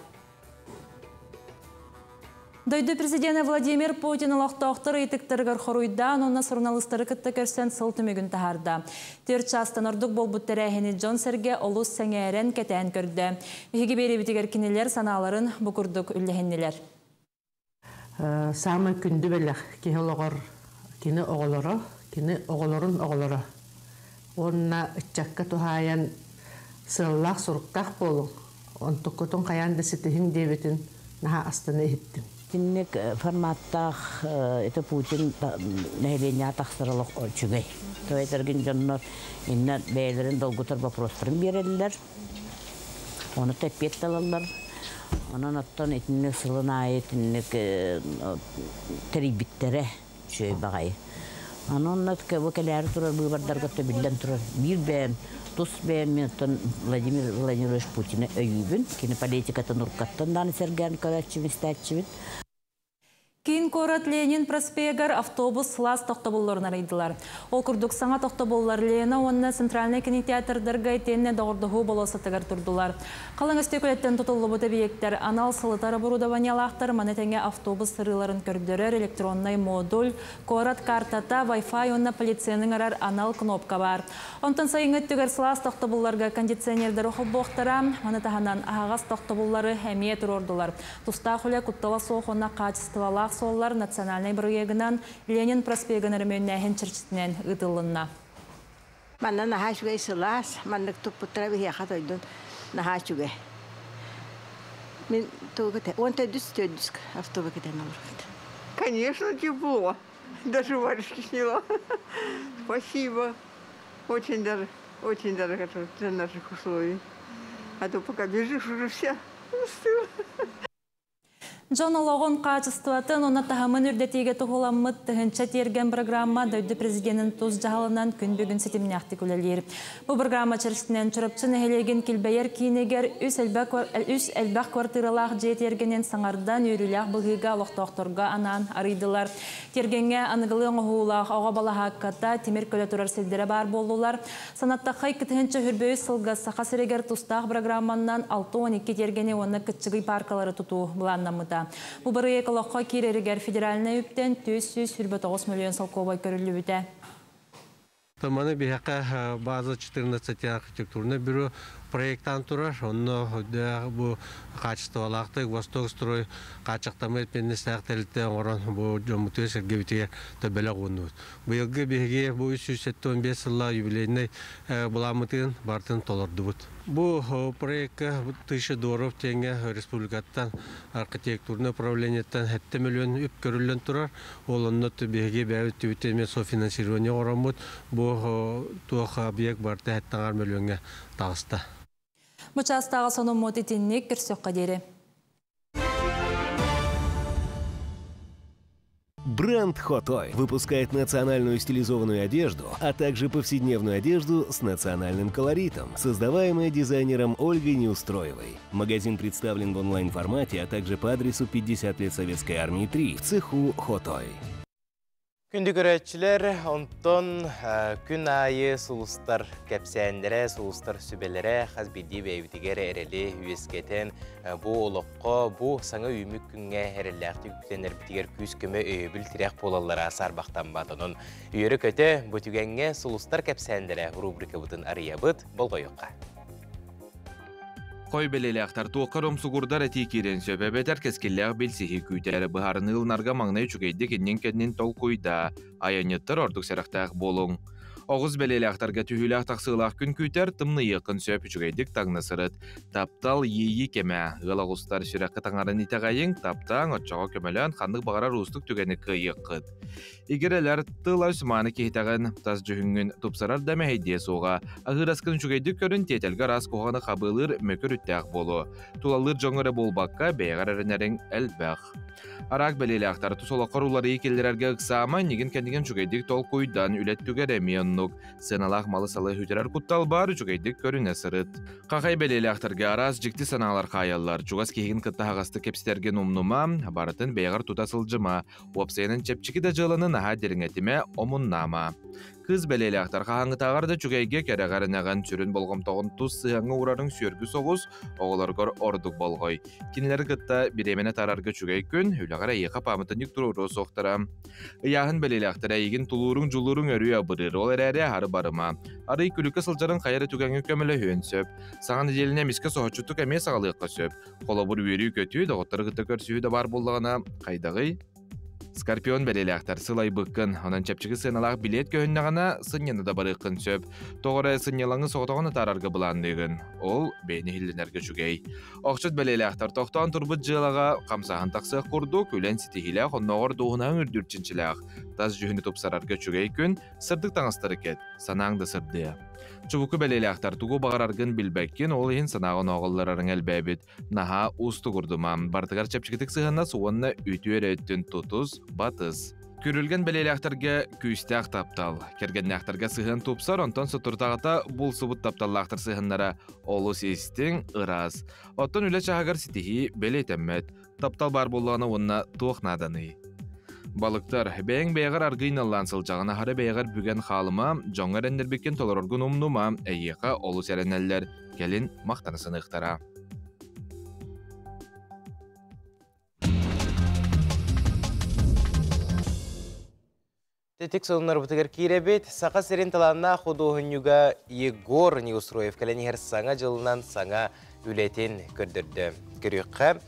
Дойду президенэ Владимир Путин олохтоохтор ыйытыктарыгар хоруйдаан уонна суруналыыстары кытта көрсөн сыл түмүгүн таһаарда. Түөрт чаастан ордук буолбут тэрээһини дьон-сэргэ олус сэҥээрэн кэтээн көрдө. Биһиги биэриибитигэр кинилэр санааларын бу курдук үллэһиннилэр. Саамай күндү бэлэх киһи олоҕор кини оҕолоро, кини оҕолорун оҕолоро. Уонна ыччакка туһаайан сыаллаах-соруктаах буолуҥ, онтуккутун хайаан да ситиһиҥ диэбитин наһаа астына иһиттим. Итинник форматтаах это Путин нэһилиэнньэҕэ тахсар олох үчүгэй. То этэргин дьоннор инна бэйэлэрин долгутар вопростарын биэрэллэр. Ону эппиэт талаллар. Онон оттон итинник сылын аайы итинник тэрийбиттэрэ үчүгэй баҕайы. Онон бу кэлээри турар быыбардарга биллэн турар биир бэйэм тус бэйэм мин оттон Владимир Владимирович Путины өйүүбүн. Кини политикатын уруккаттан даҕаны сэргээн көрөөччүбүн, истээччибин. Киин куорат Ленин проспегар автобус сылаас тохтобулларын арыйдылар. Ол курдук саҥа тохтобуллар Лена уонна Центральнай кинотеатрдарга итиэннэ Доҕордоһуу болуоссатыгар турдулар. Халыҥ өстүөкүлэттэн тутуллубут эбийиэктэр анал сылытар оборудованиелаахтар, маны тэҥэ автобус сырыыларын көрдөрөр электроннай модуль, куорат картата, Wi-Fi уонна полицияны ыҥырар анал кнопка баар. Онтон сайыҥҥы өттүгэр сылаас тохтобулларга кондиционердары холбуохтара, маны таһынан аһаҕас тохтобуллары эмиэ туруордулар. Тустаах үлэ куттала суох уонна хаачыстыбалаах суоллар национальнай бырайыагынан Ленин проспегын өрөмүөннээһин чэрчитинэн ыытыллынна. Манна наһаа үчүгэй сылаас, маннык туппуттара биһиэхэ тойдун наһаа үчүгэй. Мин тугу он төрдүс төрдүс автобус кэтэн олорбут. Конечно, тепло. Даже варежки сняла. Спасибо. Очень даже, очень даже хорошо для наших условий. А то пока бежишь, уже вся застыла. Дьон олоҕун хаачыстыбатын уонна таһымын үрдэтиигэ туһуламмыт тыһыынча тиэргэн программа дойду президенин тус дьаһалынан күн бүгүн ситимнээхтик үлэлиир. Бу программа чэрчитинэн Чурапчы нэһилиэгин килбэйэр киинигэр үс элбэх, үс элбэх квартиралаах дьиэ тиэргэнин саҥардан үөрүүлээх быһыыга олохтоохторго анаан арыйдылар. Тиэргэҥҥэ аныгылыы оҥоһуулаах оҕо балаһаакката, тимир көлө турар сирдэрэ баар буоллулар. Санаттахха, 2023 сылга Саха сиригэр тустаах бырагырааманнан 62 тиэргэни уонна кыччыгый пааркалары тутуу былааннаммыта. Бу бырайыак олоххо киирэригэр федеральнай үптэн 429 мөлүйүөн солкуобай көрүллүбүтэ. Маны биһиэхэ база 14 архитектурнай бюро проектаан турар. Онно бу хаачыстыбалаахтык Восток строй хааччахтаммыт эппиэтинэстээх тэрилтэ оҥорон бу дьоммутугар сэргэбитигэр төбөлөх ууннубут. Быйылгы биһиги бу 375 сыллаах юбилейнай былааммытын барытын толордубут. Бу проекка тысяча дворов диэҥҥэ республикаттан архитектурнай управлениеттан 7 миллион үп көрүллэн турар. Ол онно биһиги бэйэбит түбүтэ эмиэ софинансирование оҥороммут бу туох объект барыта 7 миллиоҥҥа таҕыста. Бу чаастааҕы сонуммут итинник көрсөххө диэри. Бренд Хотой выпускает национальную стилизованную одежду, а также повседневную одежду с национальным колоритом, создаваемая дизайнером Ольгой Неустроевой. Магазин представлен в онлайн-формате, а также по адресу 50 лет Советской Армии 3 в цеху Хотой. Күндү көрөөччүлэр, онтон күн аайы сулустар кэпсээннэрэ, сулустар сүбэлэрэ хас биирдии бэйэбитигэр эрэли үөскэтэн, бу олоххо, бу саҥа үүмүк күҥҥэ эрэллээхтик үктэнэрбитигэр күүс-көмө өйөбүл тирэх буолаллара саарбахтаммат. Онон үөрэ-көтө бу түгэҥҥэ сулустар кэпсээннэрэ рубрикабытын арыйабыт, болҕойуохха. Хой бэлиэлээхтэр туохха умсугурдар этии киирэн сөп эбэтэр кэскиллээх билсиһии күүтэр быһаарыныы ылынарга маҥнай үчүгэйдик иннин-кэннин толкуйдаа, айанньыттар ордук сэрэхтээх буолуҥ. Оҕус бэлиэлээхтэргэ түһүүлээх тахсыылаах күн күүтэр, тымныйыаххын сөп үчүгэйдик таҥна сырыт. Таптал иэйии кэмэ. Ыал оҕустар сүрэххэ таҥарын итэҕэйиҥ, таптааҥ, оччоҕо көмөлөөн ханнык баҕарар уустук түгэни кыайыаххыт. Игирэлэр тыла сүмааны киһитэҕин, тас дьүһүҥҥүн тупсарар да мэһэйдиэ суоҕа. Аһыыраскын үчүгэйдик көрүн, тиэтэлгэ араас куһаҕаны хабыалыыр мөкүр үттээх буолуо. Тулалыыр дьоҥҥо эрэ буолбакка, бэйэҕэр эрэнэриҥ элбэх. Араак бэлиэлээхтэр тус олоххор уларыйыы киллэрэргэ ыксаама, иннигин-кэннигин үчүгэйдик толкуйдан, үлэ өттүгэр эмиэ оннук. Сыаналаах малы-салы үтэрэр куттал баар, үчүгэйдик көрүнэ сырыт. Хахай бэлиэлээхтэргэ араас дьикти санаалар хаайаллар. Чугас киһигин кытта аһаҕастык кэпсэтэргин умнума, барытын бэйэҕэр тута сылдьыма. Уопсайынан чэпчэки да дьыаланы наһаа дириҥэтимэ, омуннаама. Кыыс бэлиэлээхтэр хаһааҥҥытааҕар да үчүгэйгэ кэрэҕэр-инэҕин сүрүн болҕомтоҕун тус сыһыаҥҥа уурарыҥ сүөргү соҕус, оҕолоргор ордук болҕой. Кинилэри кытта бириэмэни атаарарга үчүгэй күн, үлэҕэр эйиэхэ пааматынньык туруоруо суохтара. Ыйааһын бэлиэлээхтэрэ эйигин тулууруҥ-дьулууруҥ өрүү абырыыр, ол эрээри аһары барыма. Арый күлүккэ сылдьарын хайа эрэ түгэҥҥэ көмөлөһүөн сөп. Саҥа нэдиэлэни эмискэ соһуччутук эмиэ саҕалыахха сөп. Холобур, үөрүү-көтүү, доҕоттору кытта көрсүһүү да баар буоллаҕына, хайдаҕый? Скорпион бэлиэлээхтэр сылайбыккын, онон чэпчэки сыаналаах билиэт көһүннэҕинэ сынньана да барыаххын сөп. Тоҕо эрэ сынньалаҥы соҕотоҕун атаарарга былаанныыгын. Ол бэйэни иһиллэнэргэ үчүгэй. Охчут бэлиэлээхтэр тохтоон турбут дьыалаҕа хамсааһын тахсыах курдук, үлэн ситиһиилээх, оннооҕор дуоһунаһыҥ үрдүүр чинчилээх. Тас дьүһүнү тупсарарга үчүгэй күн, сырдык таҥастары кэт, санааҥ да сырдыа. Чубуку бэлиэлээхтэр тугу баҕараргын билбэккин, ол иһин санааҕын оҕоллорорыҥ элбээбит. Наһаа уустугурдума, барытыгар чэпчэкитик сыһыаннас уонна үтүө эрэ өттүн тутус, батыс. Күрүлгэн бэлиэлээхтэргэ күүстээх таптал, кэргэннээхтэргэ сыһыан тупсар, онтон соторутааҕыта булсубут тапталлаахтар сыһыаннара олус истиҥ, ыраас. Оттон үлэ чааһыгар ситиһии бэлиэтэммэт. Таптал баар буоллаҕына уонна туох нааданый? Балыктар, бэйэҥ бэйэҕэр аргыый наллаан сылдьаҕын, аһары бэйэҕэр бүгэн хаалыма, дьоҥҥо эрэннэрбиккин толороргун умнума, эйиэхэ олус эрэнэллэр, кэлин махтана саныахтара. Тетик сонуннарбытыгар киирэбит. Саха сирин талааннаах худуоһунньуга Егор Неустроев кэлэн иһэр саҥа дьылынан саҥа үлэтин көрдөрдө. Көрүөххэ,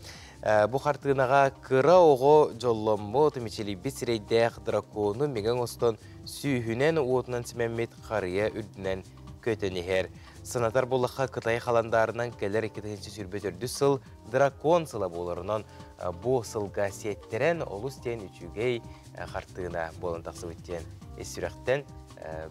бу хартыынаҕа кыра оҕо дьолломмут, мичилийбит сирэйдээх дракону миҥэ оҥостон сүүһүнэн уотунан симэммит харыйа үрдүнэн көтөн иһэр. Санатар буоллахха, Кытай халандаарынан кэлэр 2024 сыл дракон сыла буоларынан бу сылга сиэттэрэн олус диэн үчүгэй хартыына буолан тахсыбыт диэн ис сүрэхтэн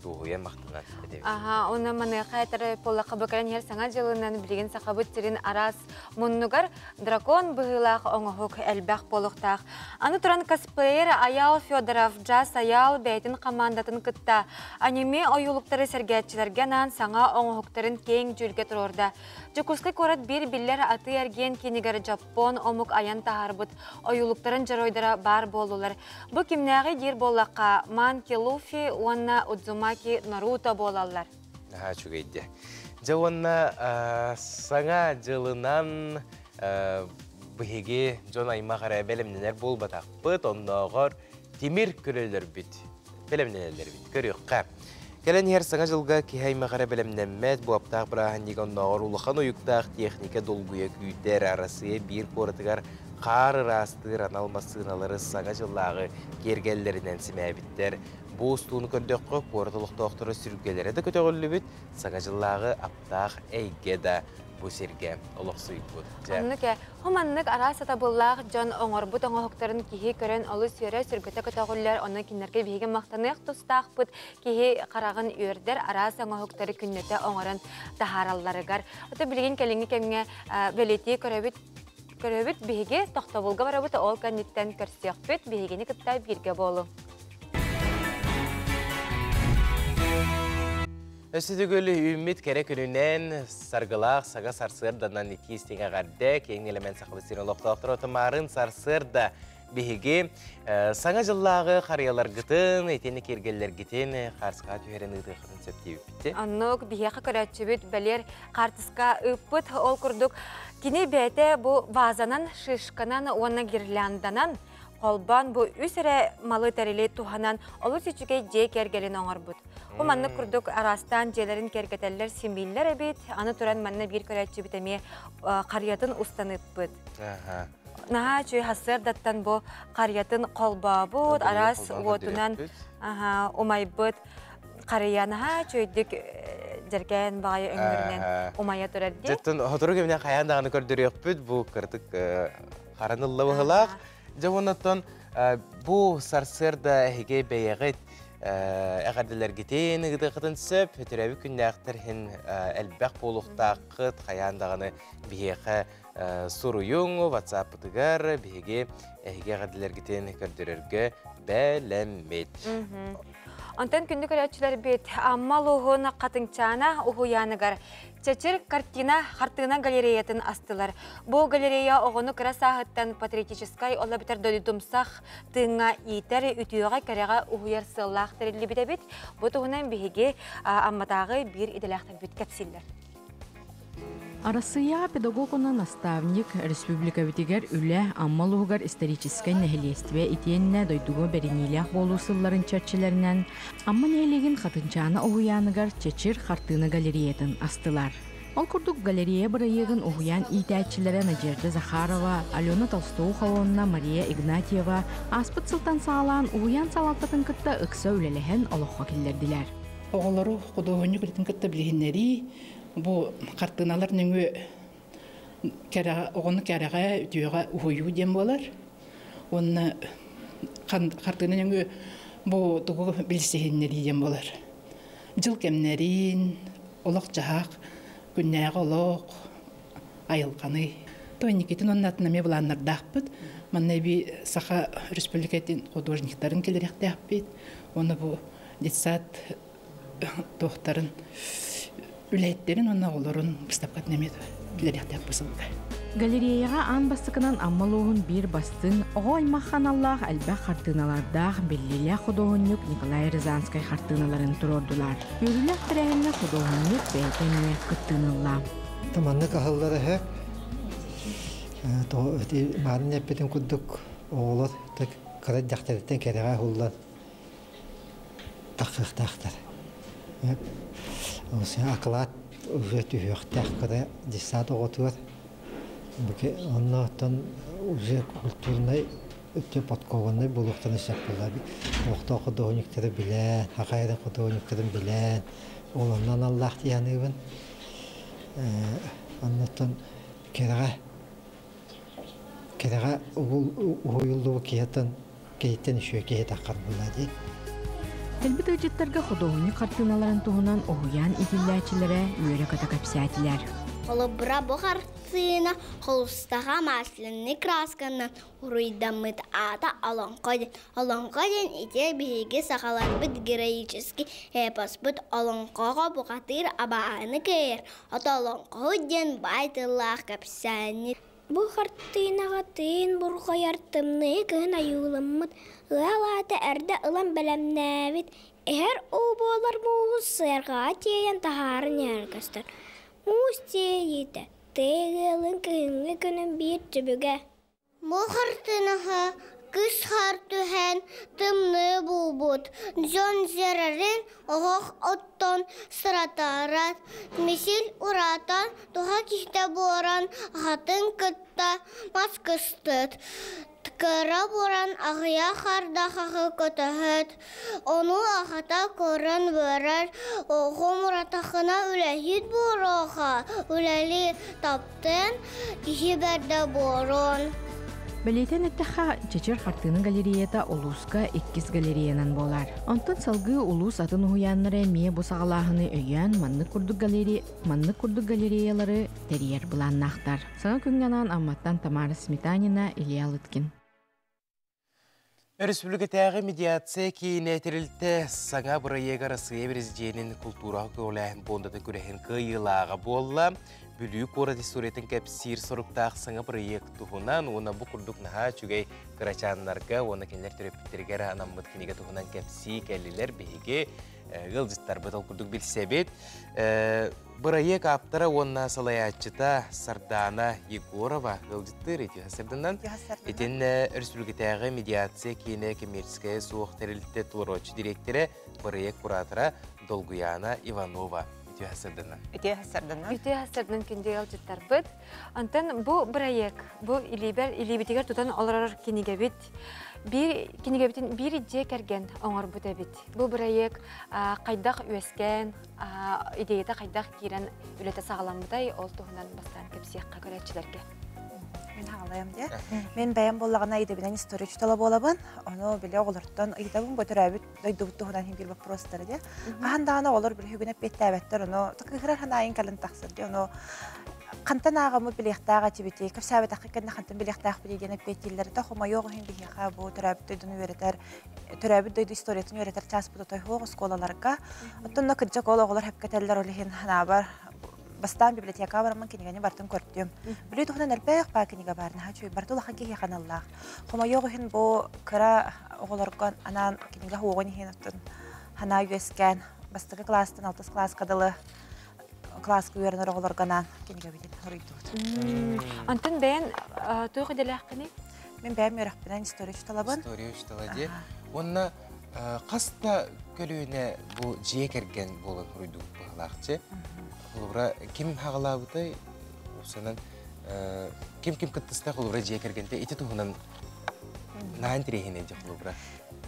дуоһуйан махтанан этэбит. Аха, уонна маныаха этэр буоллахха бу кэлэн иһэр саҥа дьылынан билигин сахабыт сирин араас муннугар дракон быһыылаах оҥоһук элбэх буолуохтаах. Аны туран косплеер Айаал Федоров Джаз Айаал бэйэтин хамаандатын кытта аниме ойуулуктары сэргээччилэргэ анаан саҥа оҥоһуктарын киэҥ дьүүлгэ туруорда. Дьокуускай куорат биир биллэр атыы-эргиэн киинигэр дьоппуон омук айан таһаарбыт ойуулуктарын дьоруойдара баар буоллулар. Бу кимнээҕий диир буоллахха, Манки Луфи уонна Удзумаки Наруто буолаллар. Наһаа үчүгэйдэ. Дьэ уонна саҥа дьылынан биһиги дьон аймах эрэ бэлэмнэнэр буолбатахпыт, оннооҕор тимир көлөлөрбүт бэлэмнэнэллэрбит көрүөххэ. Кэлэн иһэр саҥа дьылга киһи аймах эрэ бэлэмнэммэт, буоптаах бырааһынньыга оннооҕор улахан уйуктаах техника долгуйа күүтэр. Арассыыйа биир куоратыгар хаар ыраастыыр анал массыыналары саҥа дьыллааҕы киэргэллэринэн симээбиттэр. Бу устууну көрдөххө, куорат олохтоохторо сүргэлэрэ да көтөҕүллүбүт, саҥа дьыллааҕы аптаах эйгэ да бу сиргэ олохсуйбут. Дьэ. Оннук ээ. Хо маннык араас сатабыллаах дьон оҥорбут оҥоһуктарын киһи көрөн олус үөрэр, сүргэтэ көтөҕүллэр, онон кинилэргэ биһиги махтаныах тустаахпыт. Киһи хараҕын үөрдэр араас оҥоһуктары күннэтэ оҥорон таһааралларыгар. Ото билигин кэлиҥҥи кэмҥэ бэлиэтии көрөбүт көрөбүт биһиги тохтобулга барабыт ол кэнниттэн көрсүөхпүт биһигини кытта бииргэ буолуҥ. Өссө төгүл үүммүт кэрэ күнүнэн саргылаах сага сарсыарданан итии истиҥ эҕэрдэ киэҥ нэлэмэн Сахабыт сирин олохтоохторо тымаарын сарсыарда биһиги саҥа дьыллааҕы харыйаларгытын, итини киэргэллэргитин хаарыскаҕа түһэрэн ыытыаххытын сөп диэбиппит. Оннук биһиэхэ көрөөччүбүт бэлиэр хаартыска ыыппыт. Ол курдук кини бэйэтэ бу вазанан, шишканан уонна гирлянданан холбоон бу үс эрэ малы тэрили туһанан олус үчүгэй дьиэ кэргэнин оҥорбут. Бу маннык курдук араастаан дьиэлэрин кэргэтэллэр, симииллэр эбит. Аны туран манна биир көрөөччүбүт эмиэ харыйатын устан ыппыт. Наһаа үчүгэй сарсыардаттан бу харыйатын холбообут, араас уотунан умайбыт харыйа наһаа үчүгэйдик дьэргээн баҕайы өҥнөрүнэн умайа турар дии. Дьэттэн сотору кэминэн хайаан даҕаны көрдөрүөхпүт бу кырдык харанылла быһылаах. Дьэ оннуттан бу сарсыарда эһиги бэйэҕит эҕэрдэлэргитин ыытыаххытын сөп, төрөөбүт күннээхтэр иһин элбэх буолуохтааххыт, хайаан даҕаны биһиэхэ суруйуҥ, WhatsApp-пытыгар биһиги эһиги эҕэрдэлэргитин көрдөрөргө бэлэммит. Онтон күндү көрөөччүлэрбит Амма улууһун Хатыҥчаана уһуйааныгар Чэчир картина хартыына галереятын астылар. Бу галерея оҕону кыра сааһыттан патриотическай ол эбэтэр дойдумсах тыыҥҥа иитэр, үтүөҕэ-кэрэҕэ уһуйар сыаллаах тэриллибит эбит. Бу туһунан биһиги Амматааҕы биир идэлээхтэрбит кэпсииллэр. Арассыыйаҕа педагог уонна наставник, республикабытыгар үлэ, Амма улууһугар историческай нэһилиэстибэ итиэннэ дойдуга бэриниилээх буолуу сылларын чэрчилэринэн Амма нэһилиэгин Хатынчаана уһуйааныгар Чэчир хартыына галереятын астылар. Ол курдук галерея бырайыагын уһуйаан иитээччилэрэ Надежда Захарова, Алена Толстоухова уонна Мария Игнатьева ааспыт сылтан саҕалаан уһуйаан салалтатын кытта ыкса үлэлэһэн олоххо киллэрдилэр. Оҕолору худуоһунньук үлэтин кытта билиһиннэрии бу хартыыналар нөҥүө оҕону кэрэҕэ, үтүөҕэ уһуйуу диэн буолар. Уонна хартыына нөҥүө бу тугу билсиһиннэрии диэн буолар. Дьыл кэмнэрин, олох-дьаһах, күннээҕи олох, айылҕаны. То инникитин уонна атын эмиэ былааннардаахпыт. Манна эбии Саха Республикатын художниктарын кэлэриэхтээхпит. Уонна бу детсад туохтарын үлэһиттэрин уонна оҕолорун быыстапкатын эмиэ киллэриэхтээх бу сылга. Галереяҕа аан бастакынан Амма улууһун биир бастыҥ, оҕо аймах аналлаах элбэх хартыыналардаах биллиилээх худуоһунньук Николай Рязанскай хартыыналарын туруордулар. Үөрүүлээх тэрээһиҥҥэ худуоһунньук бэйэтэ эмиэ кыттыыны ылла. Маннык аһыллар эһэ маарын эппитин курдук оҕолор кыра дьахтарыттан кэрэҕэ уһуллан тахсыахтаахтар. Акылаат уже түһүөхтээх кыра детсад оҕотугар. Оннооттон уже культурнай өттө подкованнай буолуохтарын сөп буолла. Олохтоох художниктары билэн, хахайрын художниктарын билэн, ол онно аналлаах дии саныыбын. Оннуттан кэрэҕэ кэрэҕэ уһуйуллубут киһиттэн киһиттэн үчүгэй киһи таххар буолла дии. Кэлбит ыалдьыттарга худуоһунньук хартыыналарын туһунан уһуйаан иитиллээччилэрэ үөрэ-көтө кэпсээтилэр. Холобура, бу хартыына холустаха масляный красканан уруйдаммыт аата Олоҥхо диэн. Олоҥхо диэн ити биһиги сахаларбыт героический эпоспыт олоҥхоҕо бухатыыр абааһыны кыайар, ото олоҥхоһут диэн баай тыллаах кэпсээнньит. Бу хартыынаҕа тыын бурҕайар тымныы кыһын ойууламмыт, ыал аата эрдэ ылан бэлэмнээбит, иһэр уу буолар мууһу сыарҕаҕа тиэйэн таһааран иһэр көстөр. Муус тиэйиитэ тыа ыалын кыһыҥҥы күнүн биир түбүгэ. Бу хартыынаҕа кыс хаар түһэн тымныы буолбут, дьон дьиэрэрин оһох оттон сыратаарат, мисил ураатан туһа киһитэ буоран аһатын кытта мас кыстыт, кыра буоран аҕыйах ардахахы көтөһөт, ону аҕата көрөн үөрэр, оҕом уратахына үлэһит буоруоха, үлэли таптыан, киһи бэрдэ буоруон. Бэлиэтээн эттэххэ, Чэчир хартыына галереята улууска иккис галереянан буолар. Онтон салгыы улуус атын уһуйааннара эмиэ бу саҕалааһыны өйөөн маннык курдук галерея маннык курдук галереялары тэрийэр былааннаахтар. Саҥа күҥҥэ анаан Амматтан Тамара Сметанина, Илья Лыткин. Өрөспүүбүлүкэтээҕи медиация киинэ тэрилтэ саҥа бырайыага Арассыыйа Президенин култуураҕа көҕүлээһин пуондатын күрэһин кыайыылааҕа буолла. Бүлүү куорат историятын кэпсиир соруктаах саҥа бырайыак туһунан уонна бу курдук наһаа үчүгэй кырачааннарга уонна кинилэр төрөппүттэригэр анаммыт кинигэ туһунан кэпсии кэллилэр биһиги ыалдьыттарбыт ол курдук билсэбит. Бырайыак ааптара уонна салайааччыта Сардаана Егорова ыалдьыттыыр ити сырдынан. Итиннэ өрөспүүбүлүкэтээҕи медиация киинэ коммерческая суох тэрилтэ толорооччу дириэктэрэ, бырайыак куратора Долгуяна Иванова. Үтүө сырдынан. Үтүө сырдынан. Үтүө сырдынан күндү ыалдьыттарбыт. Онтон бу бырайыак, бу илиибэр, илиибитигэр тутан олорор кинигэбит биир кинигэбитин биир дьиэ кэргэн оҥорбут эбит. Бу бырайыак хайдах үөскээн, идеята хайдах киирэн үлэтэ саҕаламмытай, ол туһунан бастаан кэпсиэххэ көрөөччүлэргэ. Мин хаалайым дии. Мин бэйэм буоллаҕына идэбинэн история учуутала буолабын. Ону били оҕолортон ыйытабын бу төрөөбүт дойдубут туһунан иһин биир вопростары дии. Хаһан даҕаны оҕолор били бүгүн эппиэттээбэттэр, ону кыыһырар санаайын кэлэн тахсар дии. Ону хантан ааҕаммыт билиэхтээх этибитий, кэпсээбэтэххэ кэннэ хантан билиэхтээхпитий диэн эппиэттииллэр. Да хомойуох иһин биһиэхэ бу төрөөбүт дойдуну үөрэтэр, төрөөбүт дойду историятын үөрэтэр чааспыт отой суох оскуолаларга. Оттон кырдьык ол оҕолор сөпкө этэллэр, ол иһин санаабар бастаан библиотекаҕа бараммын кинигэни барытын көрдүм. Бүлүү туһунан элбэх баа кинигэ баар, наһаа үчүгэй, барыта улахан киһиэхэ аналлаах. Хомойуох иһин бу кыра оҕолорго анаан кинигэ уоҕун иһин оттон санаа үөскээн бастакы кылаастан алтыс кылааска дылы кылааска үөрэнэр оҕолорго анаан кинигэбитин хоруйдубут. Онтон бэйэн туох идэлээххиний? Мин бэйэм үөрэхпинэн история учууталабын. История учуутала дии. Уонна хас да көлүөнэ бу дьиэ кэргэн буолан хоруйдубут быһалаахчы. Холобура, ким хаҕалаабытай, усанан ким-ким кыттыста холобура дьиэ кэргэнтэ ити туһунан наһаа интэриэһинэй дьэ холобура.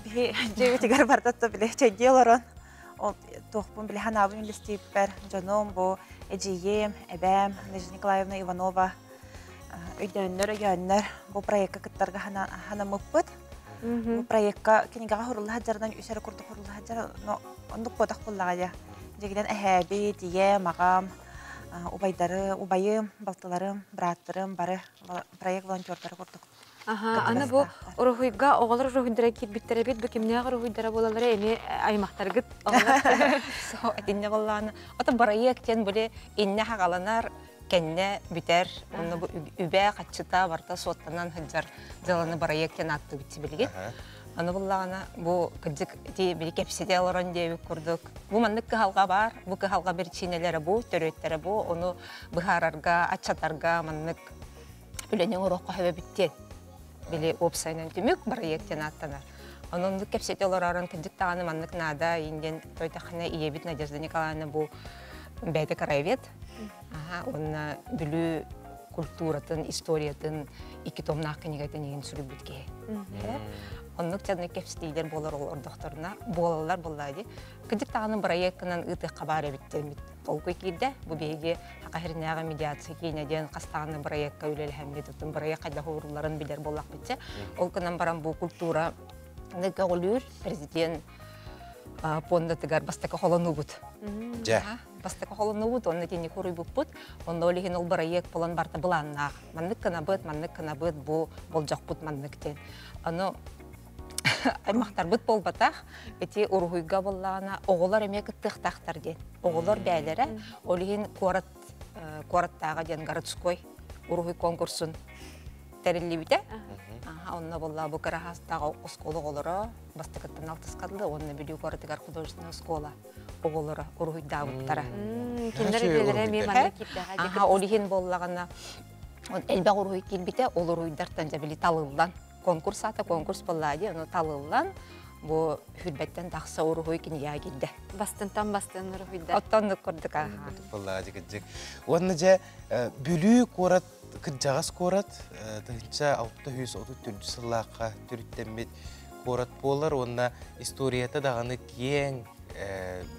Биһи дьиэбитигэр барда биле чэйдии олорон ол туохпун биле ханаабын үллэстииппэр дьонум бу эдьиийим, эбээм Надежда Николаевна Иванова өйдөөннөр өйөөннөр бу проекка кыттарга ханаммыппыт. Бу проекка кинигэҕэ хурулла сылдьарынан үс эрэ курдук хурулла сылдьар, но оннук буотах буоллаҕа дии. Дьигинэн эһээбит, ийэм, аҕам, убайдары, убайым, балтыларым, бырааттарым бары проект волонтердара курдук. Аха, аны бу уруһуйга оҕолор уруһуйдара киирбиттэр эбит, бу кимнээх уруһуйдара буолаллара эмиэ аймахтаргыт оҕолор. Со итиннэ буоллаҕына, ото бырайыак диэн били иннэ хаҕаланар, кэннэ бүтэр, онно бу үбэ хаччыта барыта суоттанан сылдьар дьыаланы бырайыак диэн ааттыыбыт билигин. Аны буллаҕына бу кырдьык ити били кэпсэтэ олорон диэбит курдук бу маннык кыһалҕа баар, бу кыһалҕа биричиинэлэрэ бу, төрүөттэрэ бу, ону быһаарарга, аччатарга маннык үлэни оҥоруохха сөбөбүт диэн били уопсайынан түмүк бырайыак диэн ааттанар. Онон оннук кэпсэтэ олорорун кырдьык даҕаны маннык наада иин диэн тойтахына ийэбит Надежда Николаевна бу бэйэтэ краевед уонна Бүлүү культуратын, историятын икки томнаах кинигэтин иһин суруйбут киһи. Оннук дьонно кэпсэтиилэр буолар олордохторуна буолаллар буоллаа дии. Кырдьык даҕаны бырайыаккынан ыытыахха баар эбит диэммит толкуй киирдэ. Бу биһиги Саха сиринээҕи медиация киинэ диэн хас даҕаны бырайыакка үлэлэһэммит, оттон бырайыак хайдах уурулларын билэр буоллахпытча. Ол гынан баран бу культура көҕүлүүр президент пуондатыгар бастакы холонуубут. Дьэ. Бастакы холонуубут, онно итинник уруйбуппут. Онно ол иһин ол бырайыак буолан барта былааннаах. Маннык гынабыт, маннык гынабыт, бу болдьохпут маннык диэн. Ону аймахтарбыт буолбатах, ити уруһуйга буоллаҕына оҕолор эмиэ кыттыахтаахтар диэн. Оҕолор бээлэрэ, ол иһин куорат куораттааҕы диэн городской уруһуй конкурсун тэриллибитэ. Онно буолла бу кыраһаастаах оскуола оҕолоро бастакыттан алтыскаллы уонна Бүлүү куоратыгар художественная оскуола оҕолоро уруһуйдаабыттара. Кинилэр идэлэрэ эмиэ манна киирдэҕэ. Аха, ол иһин буоллаҕына элбэх уруһуй киирбитэ, ол уруһуйдартан дьэ били талыллан конкурс аата конкурс буоллаа дии, ону талыллан бу хүрбэттэн тахса уруһуй кинигэҕэ киирдэ. Бастынтан бастын уруһуйдар. Оттоннук курдук аха. Буоллаа дьик Уонна дьэ Бүлүү куорат кырдьаҕас куорат 1634 сыллаахха төрүттэммит куорат буолар уонна историята даҕаны киэҥ,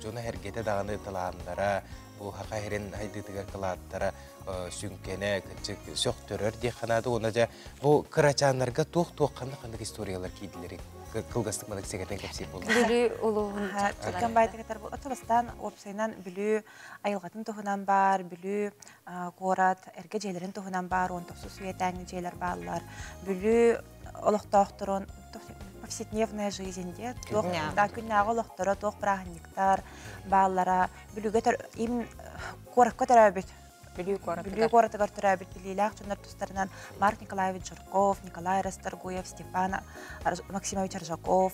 дьоно-сэргэтэ даҕаны талааннара, бу саха сирин сайдыытыгар кылааттара сүҥкэнэ, кырдьык сөхтөрөр диэххэ наада. Уонна дьэ бу кырачааннарга туох-туох ханнык-ханнык историялар киирдилэрий? Кылгастык маннык сэгэтэн кэпсиир буолла. Бүлүү улууһун Түргэн баайтыгытар ото бастаан уопсайынан Бүлүү айылҕатын туһунан баар, Бүлүү куорат эргэ дьиэлэрин туһунан баар, уон тохсус үйэтээҥҥи дьиэлэр бааллар. Бүлүү олохтоохторун повседневная жизнь диye туох күннээҕи олохторо, туох бырааһынньыктар бааллара. Бүлүүгэ им куоракка төрөөбүт Бүлүү Бүлүү куоратыгар төрөөбүт билиилээх дьоннор тустарынан Марк Николаевич Жирков, Николай Расторгуев, Степан Максимович Аржаков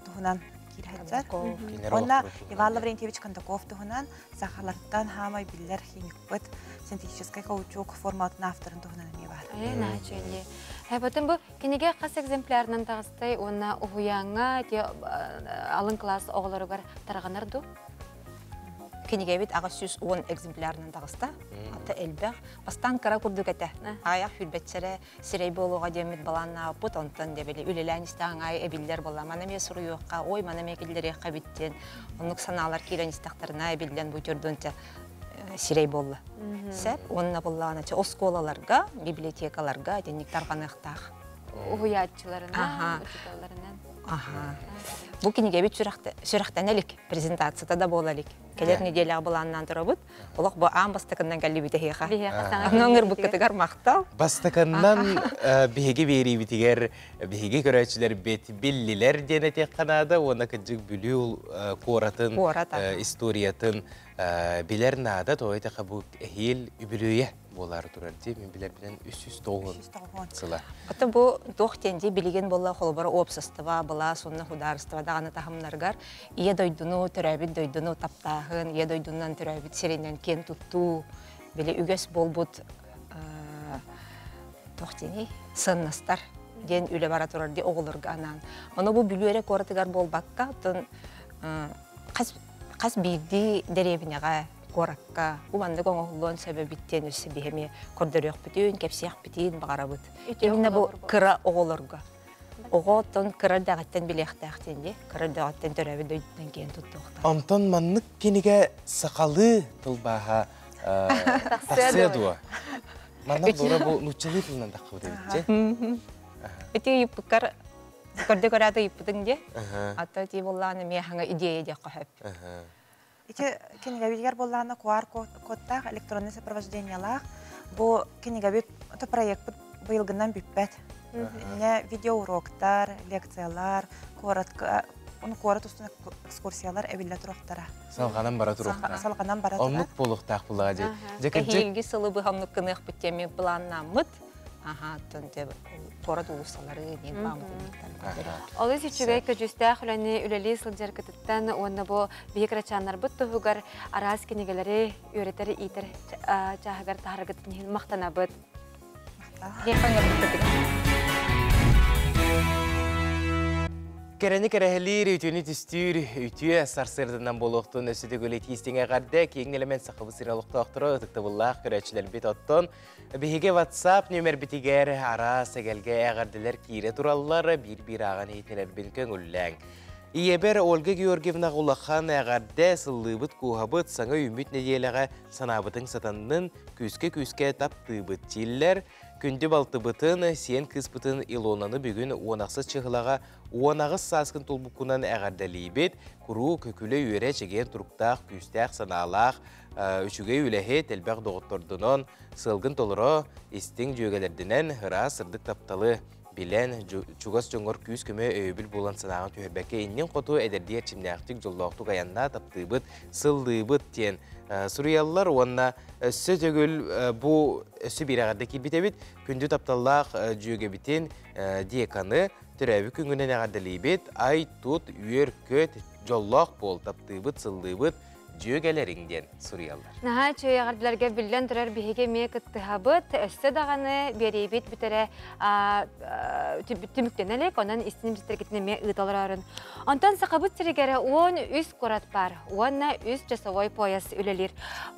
туһунан киирһэллэр. Уонна Иван Лаврентьевич Кондаков туһунан сахалартан хаамай биллэр химикпыт синтетическай каучук форматын авторын туһунан эмиэ баар. Ээ, наачуйди. Хэбэтин бу кинигэ хас экземплярынан таҕыстай уонна уһуйааҥҥа алын класс оҕолоругар тарҕанар дуу? Кинигэбит 810 экземплярынан таҕыста. Ата элбэх. Бастаан кыра курдук этэ. Аайах хүрбэтсэрэ сирэй буолуоҕа диэммит балааннаабыппыт. Онтон дебили үлэлээн истэҕиҥ аайы эбиллэр буолла. Маны эмиэ суруйуохха, ой, маны эмиэ киллэриэххэ эбит диэн оннук санаалар киирэн истэхтэринэ эбиллэн бу төрдүнчэ сирэй буолла. Сеп уонна буллаҕына оскуолаларга, библиотекаларга итинник тарҕаныахтаах. Уһуйааччыларынан, учууталларынан. Аха. Бу кинигэбит сүрэхтэнэ илик, презентацията да буола илик. Кэлэр неделяҕа былааннаан турабыт. Олох бу аан бастакыннан кэллибит эһиэхэ. Онон ыҥырбыккытыгар махтал. Бастакыннан биһиги биэриибитигэр биһиги көрөөччүлэрбит биллилэр диэн этиэххэ наада уонна кырдьык Бүлүү куоратын историятын билэр наада. Тоҕо этэхэ бу эһиил үбүлүөйэ буолаары турар дии мин билэрбинэн 390 сыла. Ото бу туох диэн дии билигин буолла холобура уопсастыба, былаас уонна судаарыстыба даҕаны таһымнарыгар ийэ дойдуну, төрөөбүт дойдуну таптааһын, ийэ дойдунан төрөөбүт сиринэн киэн туттуу, били үгэс буолбут туох диэний сыаннастар диэн үлэ бара турар дии оҕолорго анаан. Ону бу Бүлүү эрэ куоратыгар буолбакка, оттон хас хас биирдии дэриэбинэҕэ куоракка бу маннык оҥоһуллуон сөбө эбит диэн өссө биһи эмиэ көрдөрүөхпүтүн, кэпсиэхпитин баҕарабыт. Именно бу кыра оҕолорго. Оҕо оттон кыра эрдэҕиттэн билиэхтээх диэн дии. Кыра эрдэҕиттэн төрөөбүт дойдутунан киэн туттуохтаах. Онтон маннык кинигэ сахалыы тылбааһа тахсыа дуо? Манна бура бу нууччалыы тылынан таххыбыт эбит дьэ. Ити ыйыппыккар көрдө көрөөт ыйыппытыҥ дии. Ата ти буоллаҕына эмиэ хаҥа идея диэххэ сөп. Ити кинигэбитигэр буоллаҕына QR кодтаах электронный сопровождениелаах бу кинигэбит это проекпыт быйылгынан бүппэт. Иннэ видеоуроктар, лекциялар, куоратка куорат устун экскурсиялар эбиллэ туруохтара. Салҕанан бара туруохтаах. Салҕанан бара турар. Оннук буолуохтаах булаа дии. Эһиилги сылы быһа оннук гыныахпыт диэн былааннааммыт. Аха, оттон куорат уулуссалары диэн пааматынньыктар. Олус үчүгэй көдьүүстээх үлэни үлэлии сылдьар кытыттан уонна бу биһи кырачааннарбыт туһугар араас кинигэлэри үөрэтэр иитэр чааһыгар таһаргытын иһин махтанабыт. Кэрэни кэрэһэлиир, үтүөнү түстүүр, үтүө сарсыарданан буолуохтун өссө төгүл итиистиҥ эҕэрдэ киэҥ элемент сахабыт сирэ олохтоохторо ытыктабыллаах көрөөччүлэрбит оттон биһиги WhatsApp нүөмэрбитигэр араас эгэлгэ эҕэрдэлэр киирэ тураллар биир-биир ааҕан иһитинэрбин көҥүллээҥ. Ийэбэр Ольга Георгиевна улахан эҕэрдэ сыллыыбыт кууһабыт саҥа үүммүт нэдиэлэҕэ санаабытыҥ сатаннын, күүскэ-күүскэ таптыыбыт дииллэр. Күндү балтыбытын, сиэн кыыспытын Илонаны бүгүн уон ахсыс чыһылаҕа 18 сааскын тулбуккунан эҕэрдэлиибит. Куруук күлэ-үөрэ чэгиэн туруктаах, күүстээх санаалаах, үчүгэй үлэһит, элбэх доҕоттордонон, сыалгын толоро, истиҥ дьүөгэлэрдинэн ыраас сырдык тапталы билэн, чугас дьоҥҥор күүс-көмө өйөбүл буолан санааҕын түһэрбэккэ иннин хоту эдэрдии эрчимнээхтик, дьоллоохтук айаннаа таптыыбыт, сыллыыбыт диэн суруйаллар уонна өссө төгүл бу өссө биир эҕэрдэ киирбит эбит. Күндү тапталлаах дьүөгэбитин деканы төрөөбүт күҥҥүнэн эҕэрдэлиибит. Ай-тут, үөр-көт, дьоллоох буол, таптыыбыт, сыллыыбыт, дьүөгэлэриҥ диэн суруйаллар. Наһаа үчүгэй эҕэрдэлэргэ биллэн турар биһиги эмиэ кыттыһабыт. Өссө даҕаны биэриибит бүтэрэ түмүктэнэ илик, онон истин билсэргитин эмиэ ыыталар. Онтон Сахабыт сиригэр 13 куорат бар уонна үс часовой пояс үлэлиир.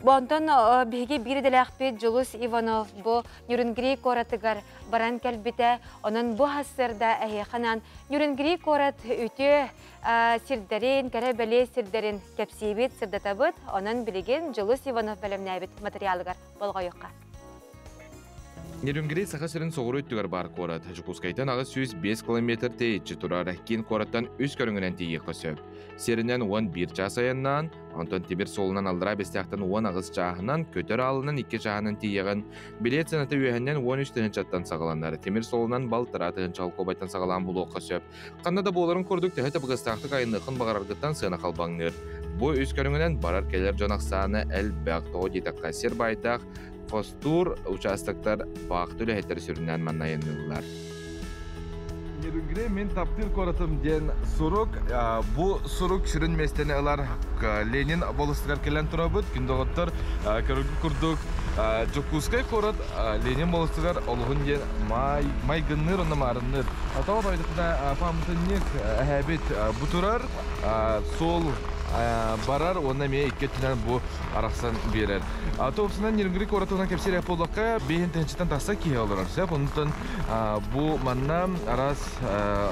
Онтон биһиги биир идэлээхпит Дьулус Иванов бу Нюрингри куоратыгар баран кэлбитэ. Онон бу сарсыарда эһиэхэ Нюрингри куорат үтүө сирдэрин, кэрэ-бэлиэ сирдэрин кэпсиибит, сырдатабыт. Онон билигин Дьулус Иванов бэлэмнээбит материалыгар болҕойуохха. Нерюнгри Саха сирин соҕуруу өттүгэр баар куорат. Дьокуускайтан 805 километр тэйиччи турар. Киин куораттан үс көрүҥүнэн тиийиэххэ сөп. Сиринэн 11 чаас айаннаан, онтон тимир суолунан Аллараа Бэстээхтэн 18 чааһынан, көтөр аалынан 2 чааһынан тиийэҕин. Билиэт сыаната үөһэннэн 13 тыһыынчаттан саҕаланар. Тимир суолунан балтараа тыһыынча холкуобайтан саҕалаан булуохха сөп. Ханна да буоларын курдук төһө табыгастаахтык айанныаххын баҕараргыттан сыана халбаҥныыр. Бу үс көрүҥүнэн барар-кэлэр дьон ахсаана элбэх, тоҕо диэтэххэ сир баайдаах хостуур участоктар баахта үлэһиттэр сүрүннээн манна айанныыллар. Нерюнгри мин таптыыр куоратым диэн сурук. Бу сурук сүрүн миэстэни ылар Ленин болустугар кэлэн турабыт. Күн доҕоттор көрөргүт курдук Дьокуускай куорат Ленин болустугар олуһун диэн майгынныыр онно маарынныыр. Тоҕо тойдукуна пааматынньык эһээбит бу турар суол барар уонна эмиэ икки өттүнэн бу арахсан биэрэр. Туопсунан Нерюнгри куоратынан кэпсиир буоллахха, биэһин тыһыынчаттан тахса киһи олорор сөп. Онтон бу манна араас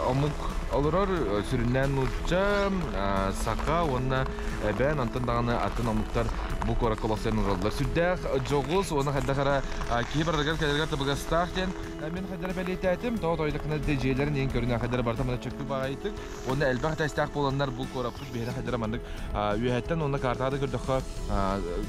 омук олорор, сүрүннээн нуучча, саха уонна эбээн, онтон даҕаны атын омуктар бу куоракка олохсуйан олороллор. Сүрдээх дьоҕус уонна хайдах эрэ киһи барарыгар кэлэригэр табыгастаах диэн мин хайдара бэлиэтээтим. Тоҕо тойдакына дьиэлэрин иһин көрүнэ хайдара барыта мана чөккү баҕайытык уонна элбэх этээстээх буоланнар бу куораппыт биһиэнэ хайдара маннык үөһэттэн уонна картаҕа да көрдөххө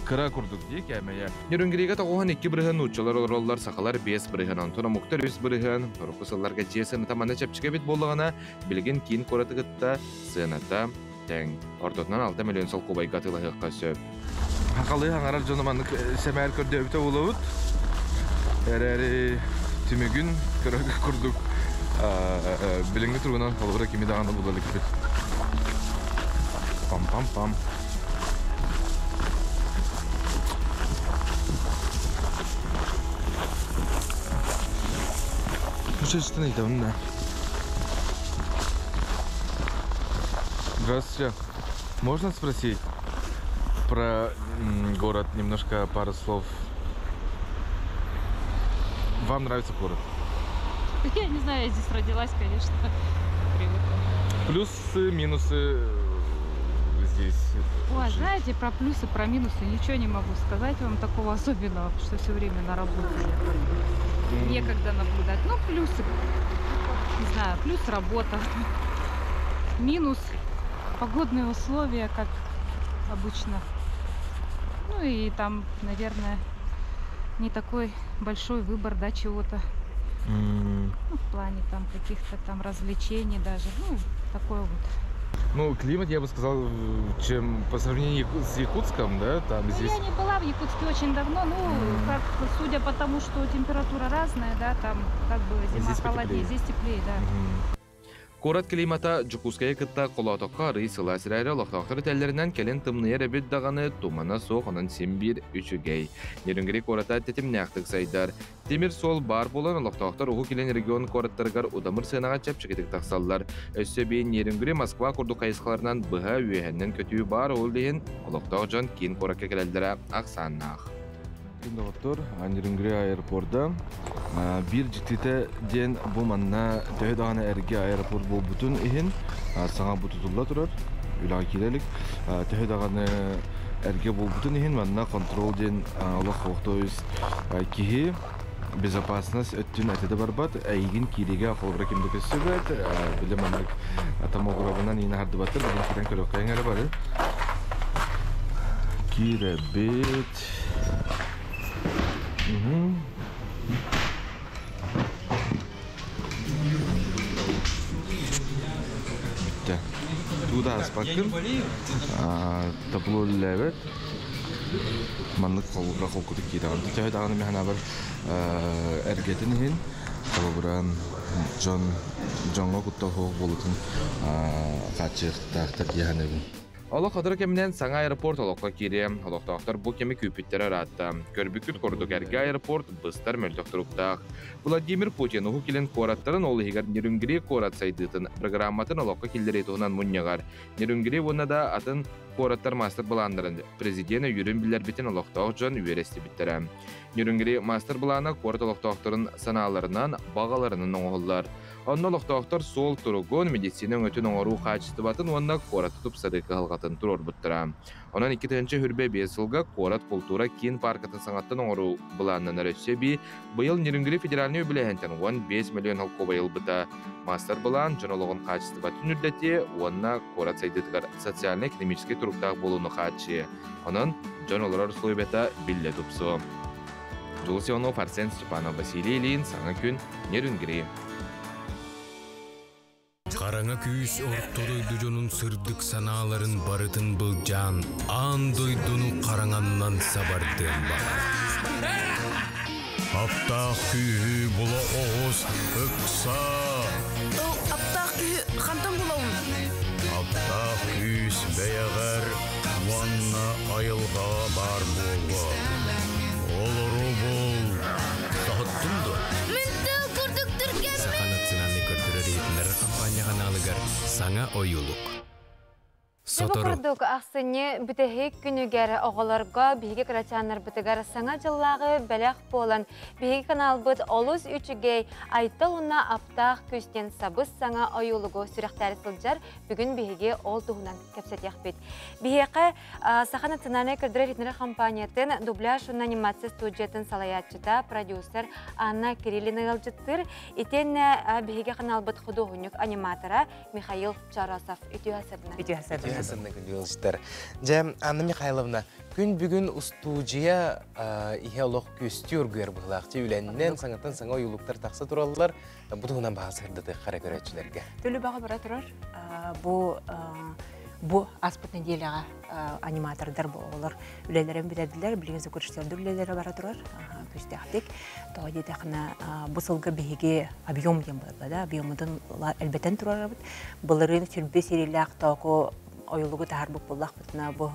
кыра курдук дии кээмэйэ. Нерюнгрига 92% нууччалар олороллор, сахалар 5%, онтон омуктар 3%. Урукку сылларга дьиэ сыаната манна чэпчэки эбит буоллаҕына, билигин киин куораты кытта сыаната тэҥ. Ортотунан 6 миллион солкуобайга атыылаһыахха сөп. Хахалыы хаҥарар дьону маннык сэмээр көрдөөбүтэ буолабыт. Эрээри түмүгүн көрөргө курдук билиҥҥи туругунан холобура кими даҕаны була иликпит. Пам-пам-пам. Үчүстэн ыйтабын да. Здравствуйте. Можно спросить? Про город немножко пару слов. Вам нравится город? Я не знаю, я здесь родилась, конечно, привыкла. Плюсы, минусы здесь? Ой, знаете, про плюсы, про минусы ничего не могу сказать вам такого особенного, потому что все время на работе я некогда наблюдать. Ну, плюсы, не знаю, плюс работа, минус погодные условия, как обычно. Ну и там, наверное, не такой большой выбор, да, чего-то. Ну, в плане там каких-то там развлечений даже. Ну, такое вот. Ну, климат, я бы сказал, чем по сравнению с Якутском, да, там ну, здесь... Я не была в Якутске очень давно, ну, как, судя по тому, что температура разная, да, там как бы зима здесь холоднее, потеплее. Здесь теплее, да. Куорат климата Дьокуускайы кытта холоотоххо арыый сылаас эрээри олохтоохтор этэллэринэн кэлин тымныйар эбит даҕаны тумана суох онон син биир үчүгэй. Нерюнгри куората тэтимнээхтик сайдар. Тимир суол баар буолан олохтоохтор Уһук Илин регион куораттарыгар удамыр сыанаҕа чэпчэкитик тахсаллар. Өссө эбии Нерюнгри Москва курдук хайысхаларынан быһа үөһэннэн көтүү баар ол иһин олохтоох дьон киин куоракка кэлэллэрэ ахсааннаах. Күн доҕоттор, Нерюнгри аэропорда биир дьиктитэ диэн бу манна төһө даҕаны эргэ аэропорт буолбутун иһин саҥа бу тутулла турар, үлэҕэ киирэ илик. Төһө даҕаны эргэ буолбутун иһин манна контрол диэн олох то есть киһи безопасность өттүн этэ да барбат, эйигин кииригэ холобура ким да көстүбэт, били маннык томографынан иин аһардыбаттар, билин кирэн көрүөххэ эрэ бары. Киирэбит. Бүттэ. Тууда аспаккын. Табло үллээбэт. Маннык холобура холкутук киирэҕин. Төһө даҕаны мин санаабар эргэтин иһин холобура дьон дьоҥҥо куттал суох буолуутун хааччыйыахтаахтар дии саныыбын. Олох сотору кэминэн саҥа аэропорт олоххо киириэ. Олохтоохтор бу кэми күүппүттэрэ ыраатта. Көрбүккүт курдук эргэ аэропорт быстар мөлтөх туруктаах. Владимир Путин Уһук Илин куораттарын ол иһигэр Нерюнгри куорат сайдыытын программатын олоххо киллэрии туһунан мунньаҕар Нерюнгри уонна да атын куораттар маастар-былааннарын президент өйүүрүн биллэрбитин олохтоох дьон үөрэ истибиттэрэ. Нерюнгри маастар-былаана куорат олохтоохторун санааларынан, баҕаларынан оҥоһуллар. Онно олохтоохтор суол туругун, медицина өҥөтүн оҥоруу хаачыстыбатын уонна куораты тупсарыы кыһалҕатын туруорбуттара. Онон 2025 сылга куорат култуура киин пааркатын саҥаттан оҥоруу былааннанар өссө эбии быйыл Нерюнгри федеральнай үбүлээһинтэн 15 миллион солкуобай ылбыта. Мастер-былаан дьон олоҕун хаачыстыбатын үрдэтиэ уонна куорат сайдыытыгар социальнай-экономическай туруктаах буолууну хааччыйыа. Онон дьон олорор условията биллэ тупсуо. Дьулус Иванов, Арсен Степанов, Василий Ильин, Саҥа күн, Нерюнгри. Хараҥа күүс орто дойду дьонун сырдык санааларын барытын былдьаан, аан дойдуну хараҥаннан сабардыан баҕарар. Аптаах күүһү була оҕус, ыксаа! Ол аптаах күүһү хантан булабын? Аптаах күүс бэйэҕэр уонна айылҕаҕа баар буолуо. Олору бул. Тоһуттум дуо? Мин тыл курдук түргэммин! Саха национальнай көрдөрөр иһитиннэрэр хампаанньа ханаалыгар саҥа ойуулук. Дьэ бу Сотору. курдук ахсынньы бүтэһик күнүгэр оҕолорго биһиги кырачааннарбытыгар саҥа дьыллааҕы бэлэх буолан биһиги каналбыт олус үчүгэй Айтал уонна аптаах күүс диэн сабыс саҥа ойуулугу сүрэхтээри сылдьар бүгүн биһиги ол туһунан кэпсэтиэхпит. Биһиэхэ Саха национальнай көрдөрөр иһитиннэрэр компаниятын дубляж уонна анимация студиятын салайааччыта, продюсер Анна Кириллина ыалдьыттыыр. Итиэннэ биһиги каналбыт худуоһунньук аниматора Михаил Чоросов. Үтүө сырдына. Үтүө сырдына. Үтүө сырдына күндү Дьэ, Анна Михайловна, күн бүгүн устуудьуйа иһэ олох күстүү оргуйар быһылаах. Үлэннэн, саҥаттан саҥа ойуулуктар тахса тураллар. Бу туһунан баҕа сырдатыахха эрэ көрөөччүлэргэ. Төлү баҕа бара турар. Бу бу аспыт нэдиэлэҕэ аниматордар бу оҕолор үлэлэрин бүтэрдилэр, билигин звукорежиссердэр үлэлэрэ бара турар күүстээхтик. Тоҕо диэтэххинэ, бу сылга биһиги объем диэн буолла да, объеммутун элбэтэн турарабыт. Былырыын сүрбэ сириилээх тооку ойулугу таһаарбыт буоллахпытына, бу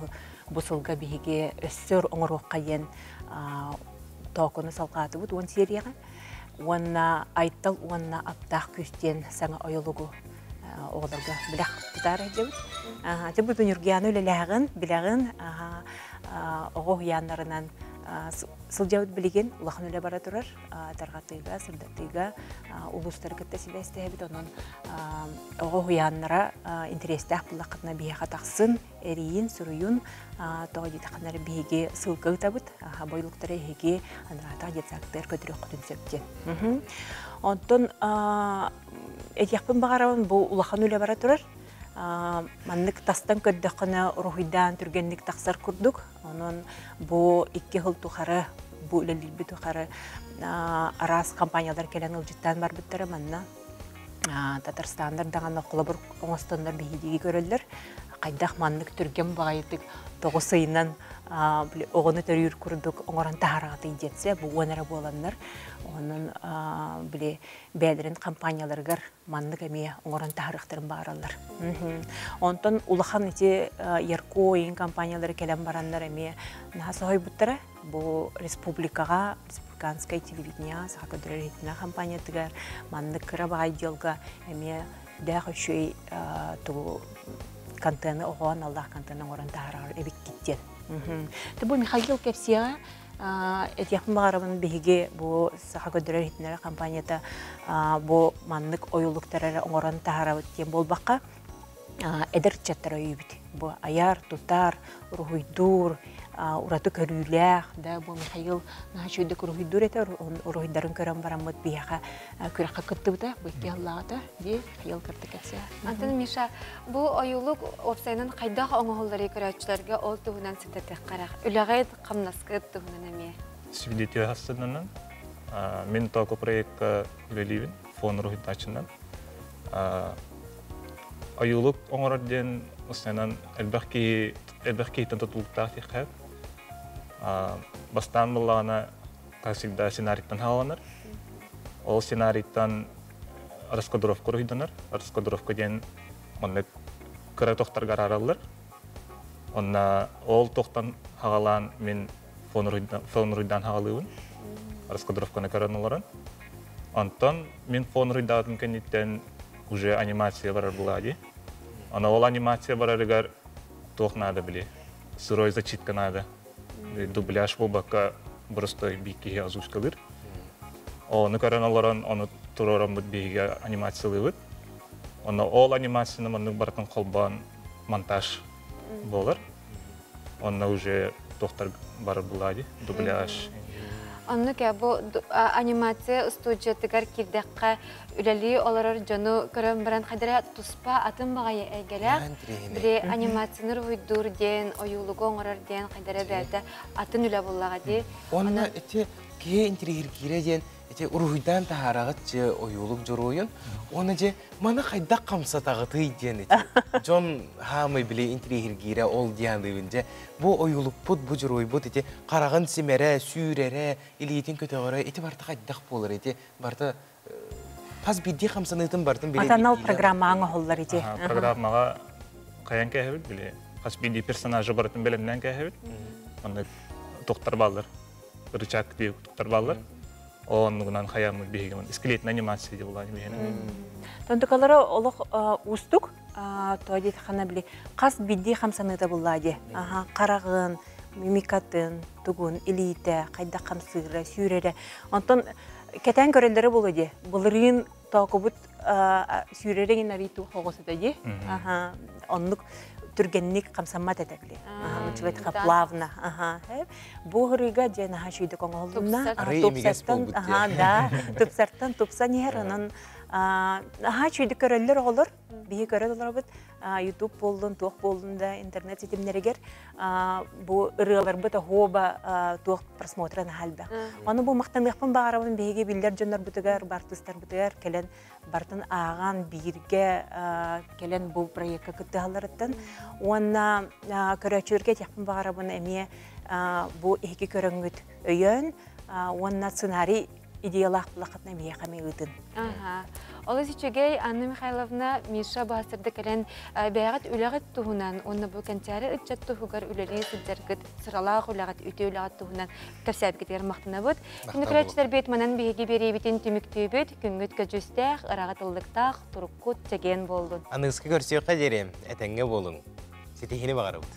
бу сылга биһиги өссө оҥоруохха диэн тоокуну салҕаатыбыт уон серияҕа. Уонна Айтал уонна Аптаах күүс диэн саҥа ойулугу оҕолорго билэх тутаар сылдьабыт. Аты бу Ньургуяна үлэлээҕин, билэҕин. Оҕо уһуйааннарынан сылдьабыт билигин улахан үлэ бара турар. Тарҕатыыга, сырдатыыга улуустары кытта сибээстэһэбит. Онон оҕо уһуйааннара интэриэстээх буллаххытына биһиэхэ тахсын, эрийин, суруйун. Тоҕо диэтэххинэ биһиги ссылка ыытабыт. Бойулуктары эһиги анараатах детсадтар көтүрүөххүтүн сөп диэн. Онтон этиэхпин баҕарабын бу улахан үлэ бара турар. Маннык тастан көрдөххүнэ уруһуйдаан түргэнник тахсар курдук. Онон бу икки сыл тухары бу үлэлиирбит тухары араас компаниялар кэлэн ылдьыттаан барбыттара манна. Татарстандар даҕаны холобур оҥостоннор биһиги көрөллөр. Хайдах маннык түргэн баҕайытык тоҕус ыйынан оҕону төрүүр курдук оҥорон таһаараҕытый диэтсэ бу уон эрэ буоланнар. Онон били бэйэлэрин компанияларыгар маннык эмиэ оҥорон таһаарыахтарын баҕараллар. Онтон улахан ити Ярко иин компаниялары кэлэн бараннар эмиэ наһаа соһуйбуттара. Бу республикаҕа, республиканскай телевидение, Саха көрдөрөр иһитиннэрэр компаниятыгар маннык кыра баҕай дьыалга эмиэ дээх үчүгэй тугу контены оҕоон аллаах контены оҥорон таһаарар эбиккит диэн. Бу Михаил кэпсиэҕэ Этиэхпин баҕарабын биһиги бу Саха көрдөрөр иһитиннэрэр компанията бу маннык ойуулуктары эрэ оҥорон таһаарабыт диэн буолбакка, эдэр ыччаттары өйүүбүт. Бу айар, тутар, уруһуйдуур, ураты көрүүлээх, да бу Михаил наһаа үчүгэйдик уруһуйдуур этэ, уруһуйдарын көрөн бараммыт биһиэхэ күрэххэ кыттыбыта, бу икки сыллааҕыта дии Михаил кытта кэпсээ. Антон Миша, бу ойуулук уопсайынан хайдах оҥоһулларый көрөөччүлэргэ ол туһунан ситэтиэххэ Үлэҕит хамнаскыт туһунан эмиэ. Свидетель хастыданан мин токо проектка үлэлиибин фон уруһуйдааччынан. Ойуулук оҥорор диэн основнан элбэх киһи элбэх киһиттэн тутулуктаах диэххэ. Бастаан буоллаҕына как всегда сценарийтан хааланар. Ол сценарийтан раскадровка уруһуйданар. Раскадровка диэн маннык кыра тохтарга араараллар. Онна ол тохтан хагалаан мин фон уруйдаан хагалыыбын. Раскадровканы көрөн олорон. Онтон мин фон уруйдаатым кэнниттэн уже анимация барар буолаа дии. Аны ол анимация барарыгар туох наада били? Сырой зачитка надо. Дубляж буолбакка простой биир киһи озвучкалыыр. Ону көрөн олорон ону туруораммыт биһиги анимациялыыбыт. Онно ол анимацияны маннык барытын холбоон монтаж буолар. Онно уже тохтар барар булади, дубляж. Оннук бу анимация студиятыгар киирдэххэ үлэлии олорор дьону көрөн баран хайдара туспа атын баҕайы эйгэлээх. Били анимацияны уруһуйдуур диэн, ойуулугу оҥорор диэн хайдара бэйэтэ атын үлэ буллаҕа дии. Онно ити киһи интиригиргиирэ диэн ити уруһуйдаан таһаараҕыт же ойуулук дьоруойун уонна же маны хайдах хамсатаҕытый диэн ити дьон хаамый били интириэһиргиирэ ол дианыыбын же бу ойуулукпут бу дьоруойбут ити хараҕын симэрэ сүүрэрэ илиитин көтөҕөрө ити барыта хайдах буолар ити барыта хас биирдии хамсаныытын барытын били Атанал программаҕа оҥоһуллар ити. Программаҕа хайан кээһэбит били хас биирдии персонажы барытын бэлэмнээн кээһэбит. Маннык тохтар бааллар. Рычаг диye туттар бааллар. Оннугунан хаяммыт биһиги скелетный анимация диye булаан биһиги. Тонтукалара олох уустук тоҕо диэтэххинэ били хас биирдии хамсаныыта буллаа дии. Хараҕын, мимикатын, тугун, илиитэ, хайдах хамсыыра, сүүрэрэ. Онтон кэтээн көрөллөрө буолуо дии. Былырыын тоокубут сүүрэрэ гин арый туох оҕус этэ дии. Оннук түргэнник хамсаммат этэ били. Учугайтха плавно. Бу хырыыга дьэ наһаа үчүгэйдик оҥоһулунна. Тупсартан, аха, да, тупсартан тупсан иһэр. Онон наһаа үчүгэйдик көрөллөр оҕолор. Биһи көрөн олоробут. YouTube буоллун, туох буоллун да интернет ситимнэригэр бу ырыаларбыт оһуоба туох просмотра наһаа элбэх. Ону бу махтаныахпын баҕарабын биһиги биллэр дьоннорбутугар, артыыстарбытыгар кэлэн барытын ааҕан бииргэ кэлэн бу проекка кыттыһалларыттан уонна көрөөччүлэргэ этиэхпин баҕарабын эмиэ бу иһики көрөҥҥүт өйөөн уонна сценарий идеялаах булаххытына миэхэ эмиэ ыытын. Олус үчүгэй Анна Михайловна Миша баһастырда кэлэн бэйэҕит үлэҕит туһунан уонна бу кэнчээри ыччат туһугар үлэлии сылдьаргыт сыралаах үлэҕит үтүө үлэҕит туһунан кэпсээбиккитигэр махтанабыт. Күндү көрөөччүлэрбит манан биһиги биэриибитин түмүктүүбүт. Күҥҥүт көдьүүстээх, ыраҕыт ыллыктаах, туруккут чэгиэн буоллун. Аныгыскы көрсүөххэ диэри этэҥҥэ буолуҥ. Ситиһиини баҕарабыт.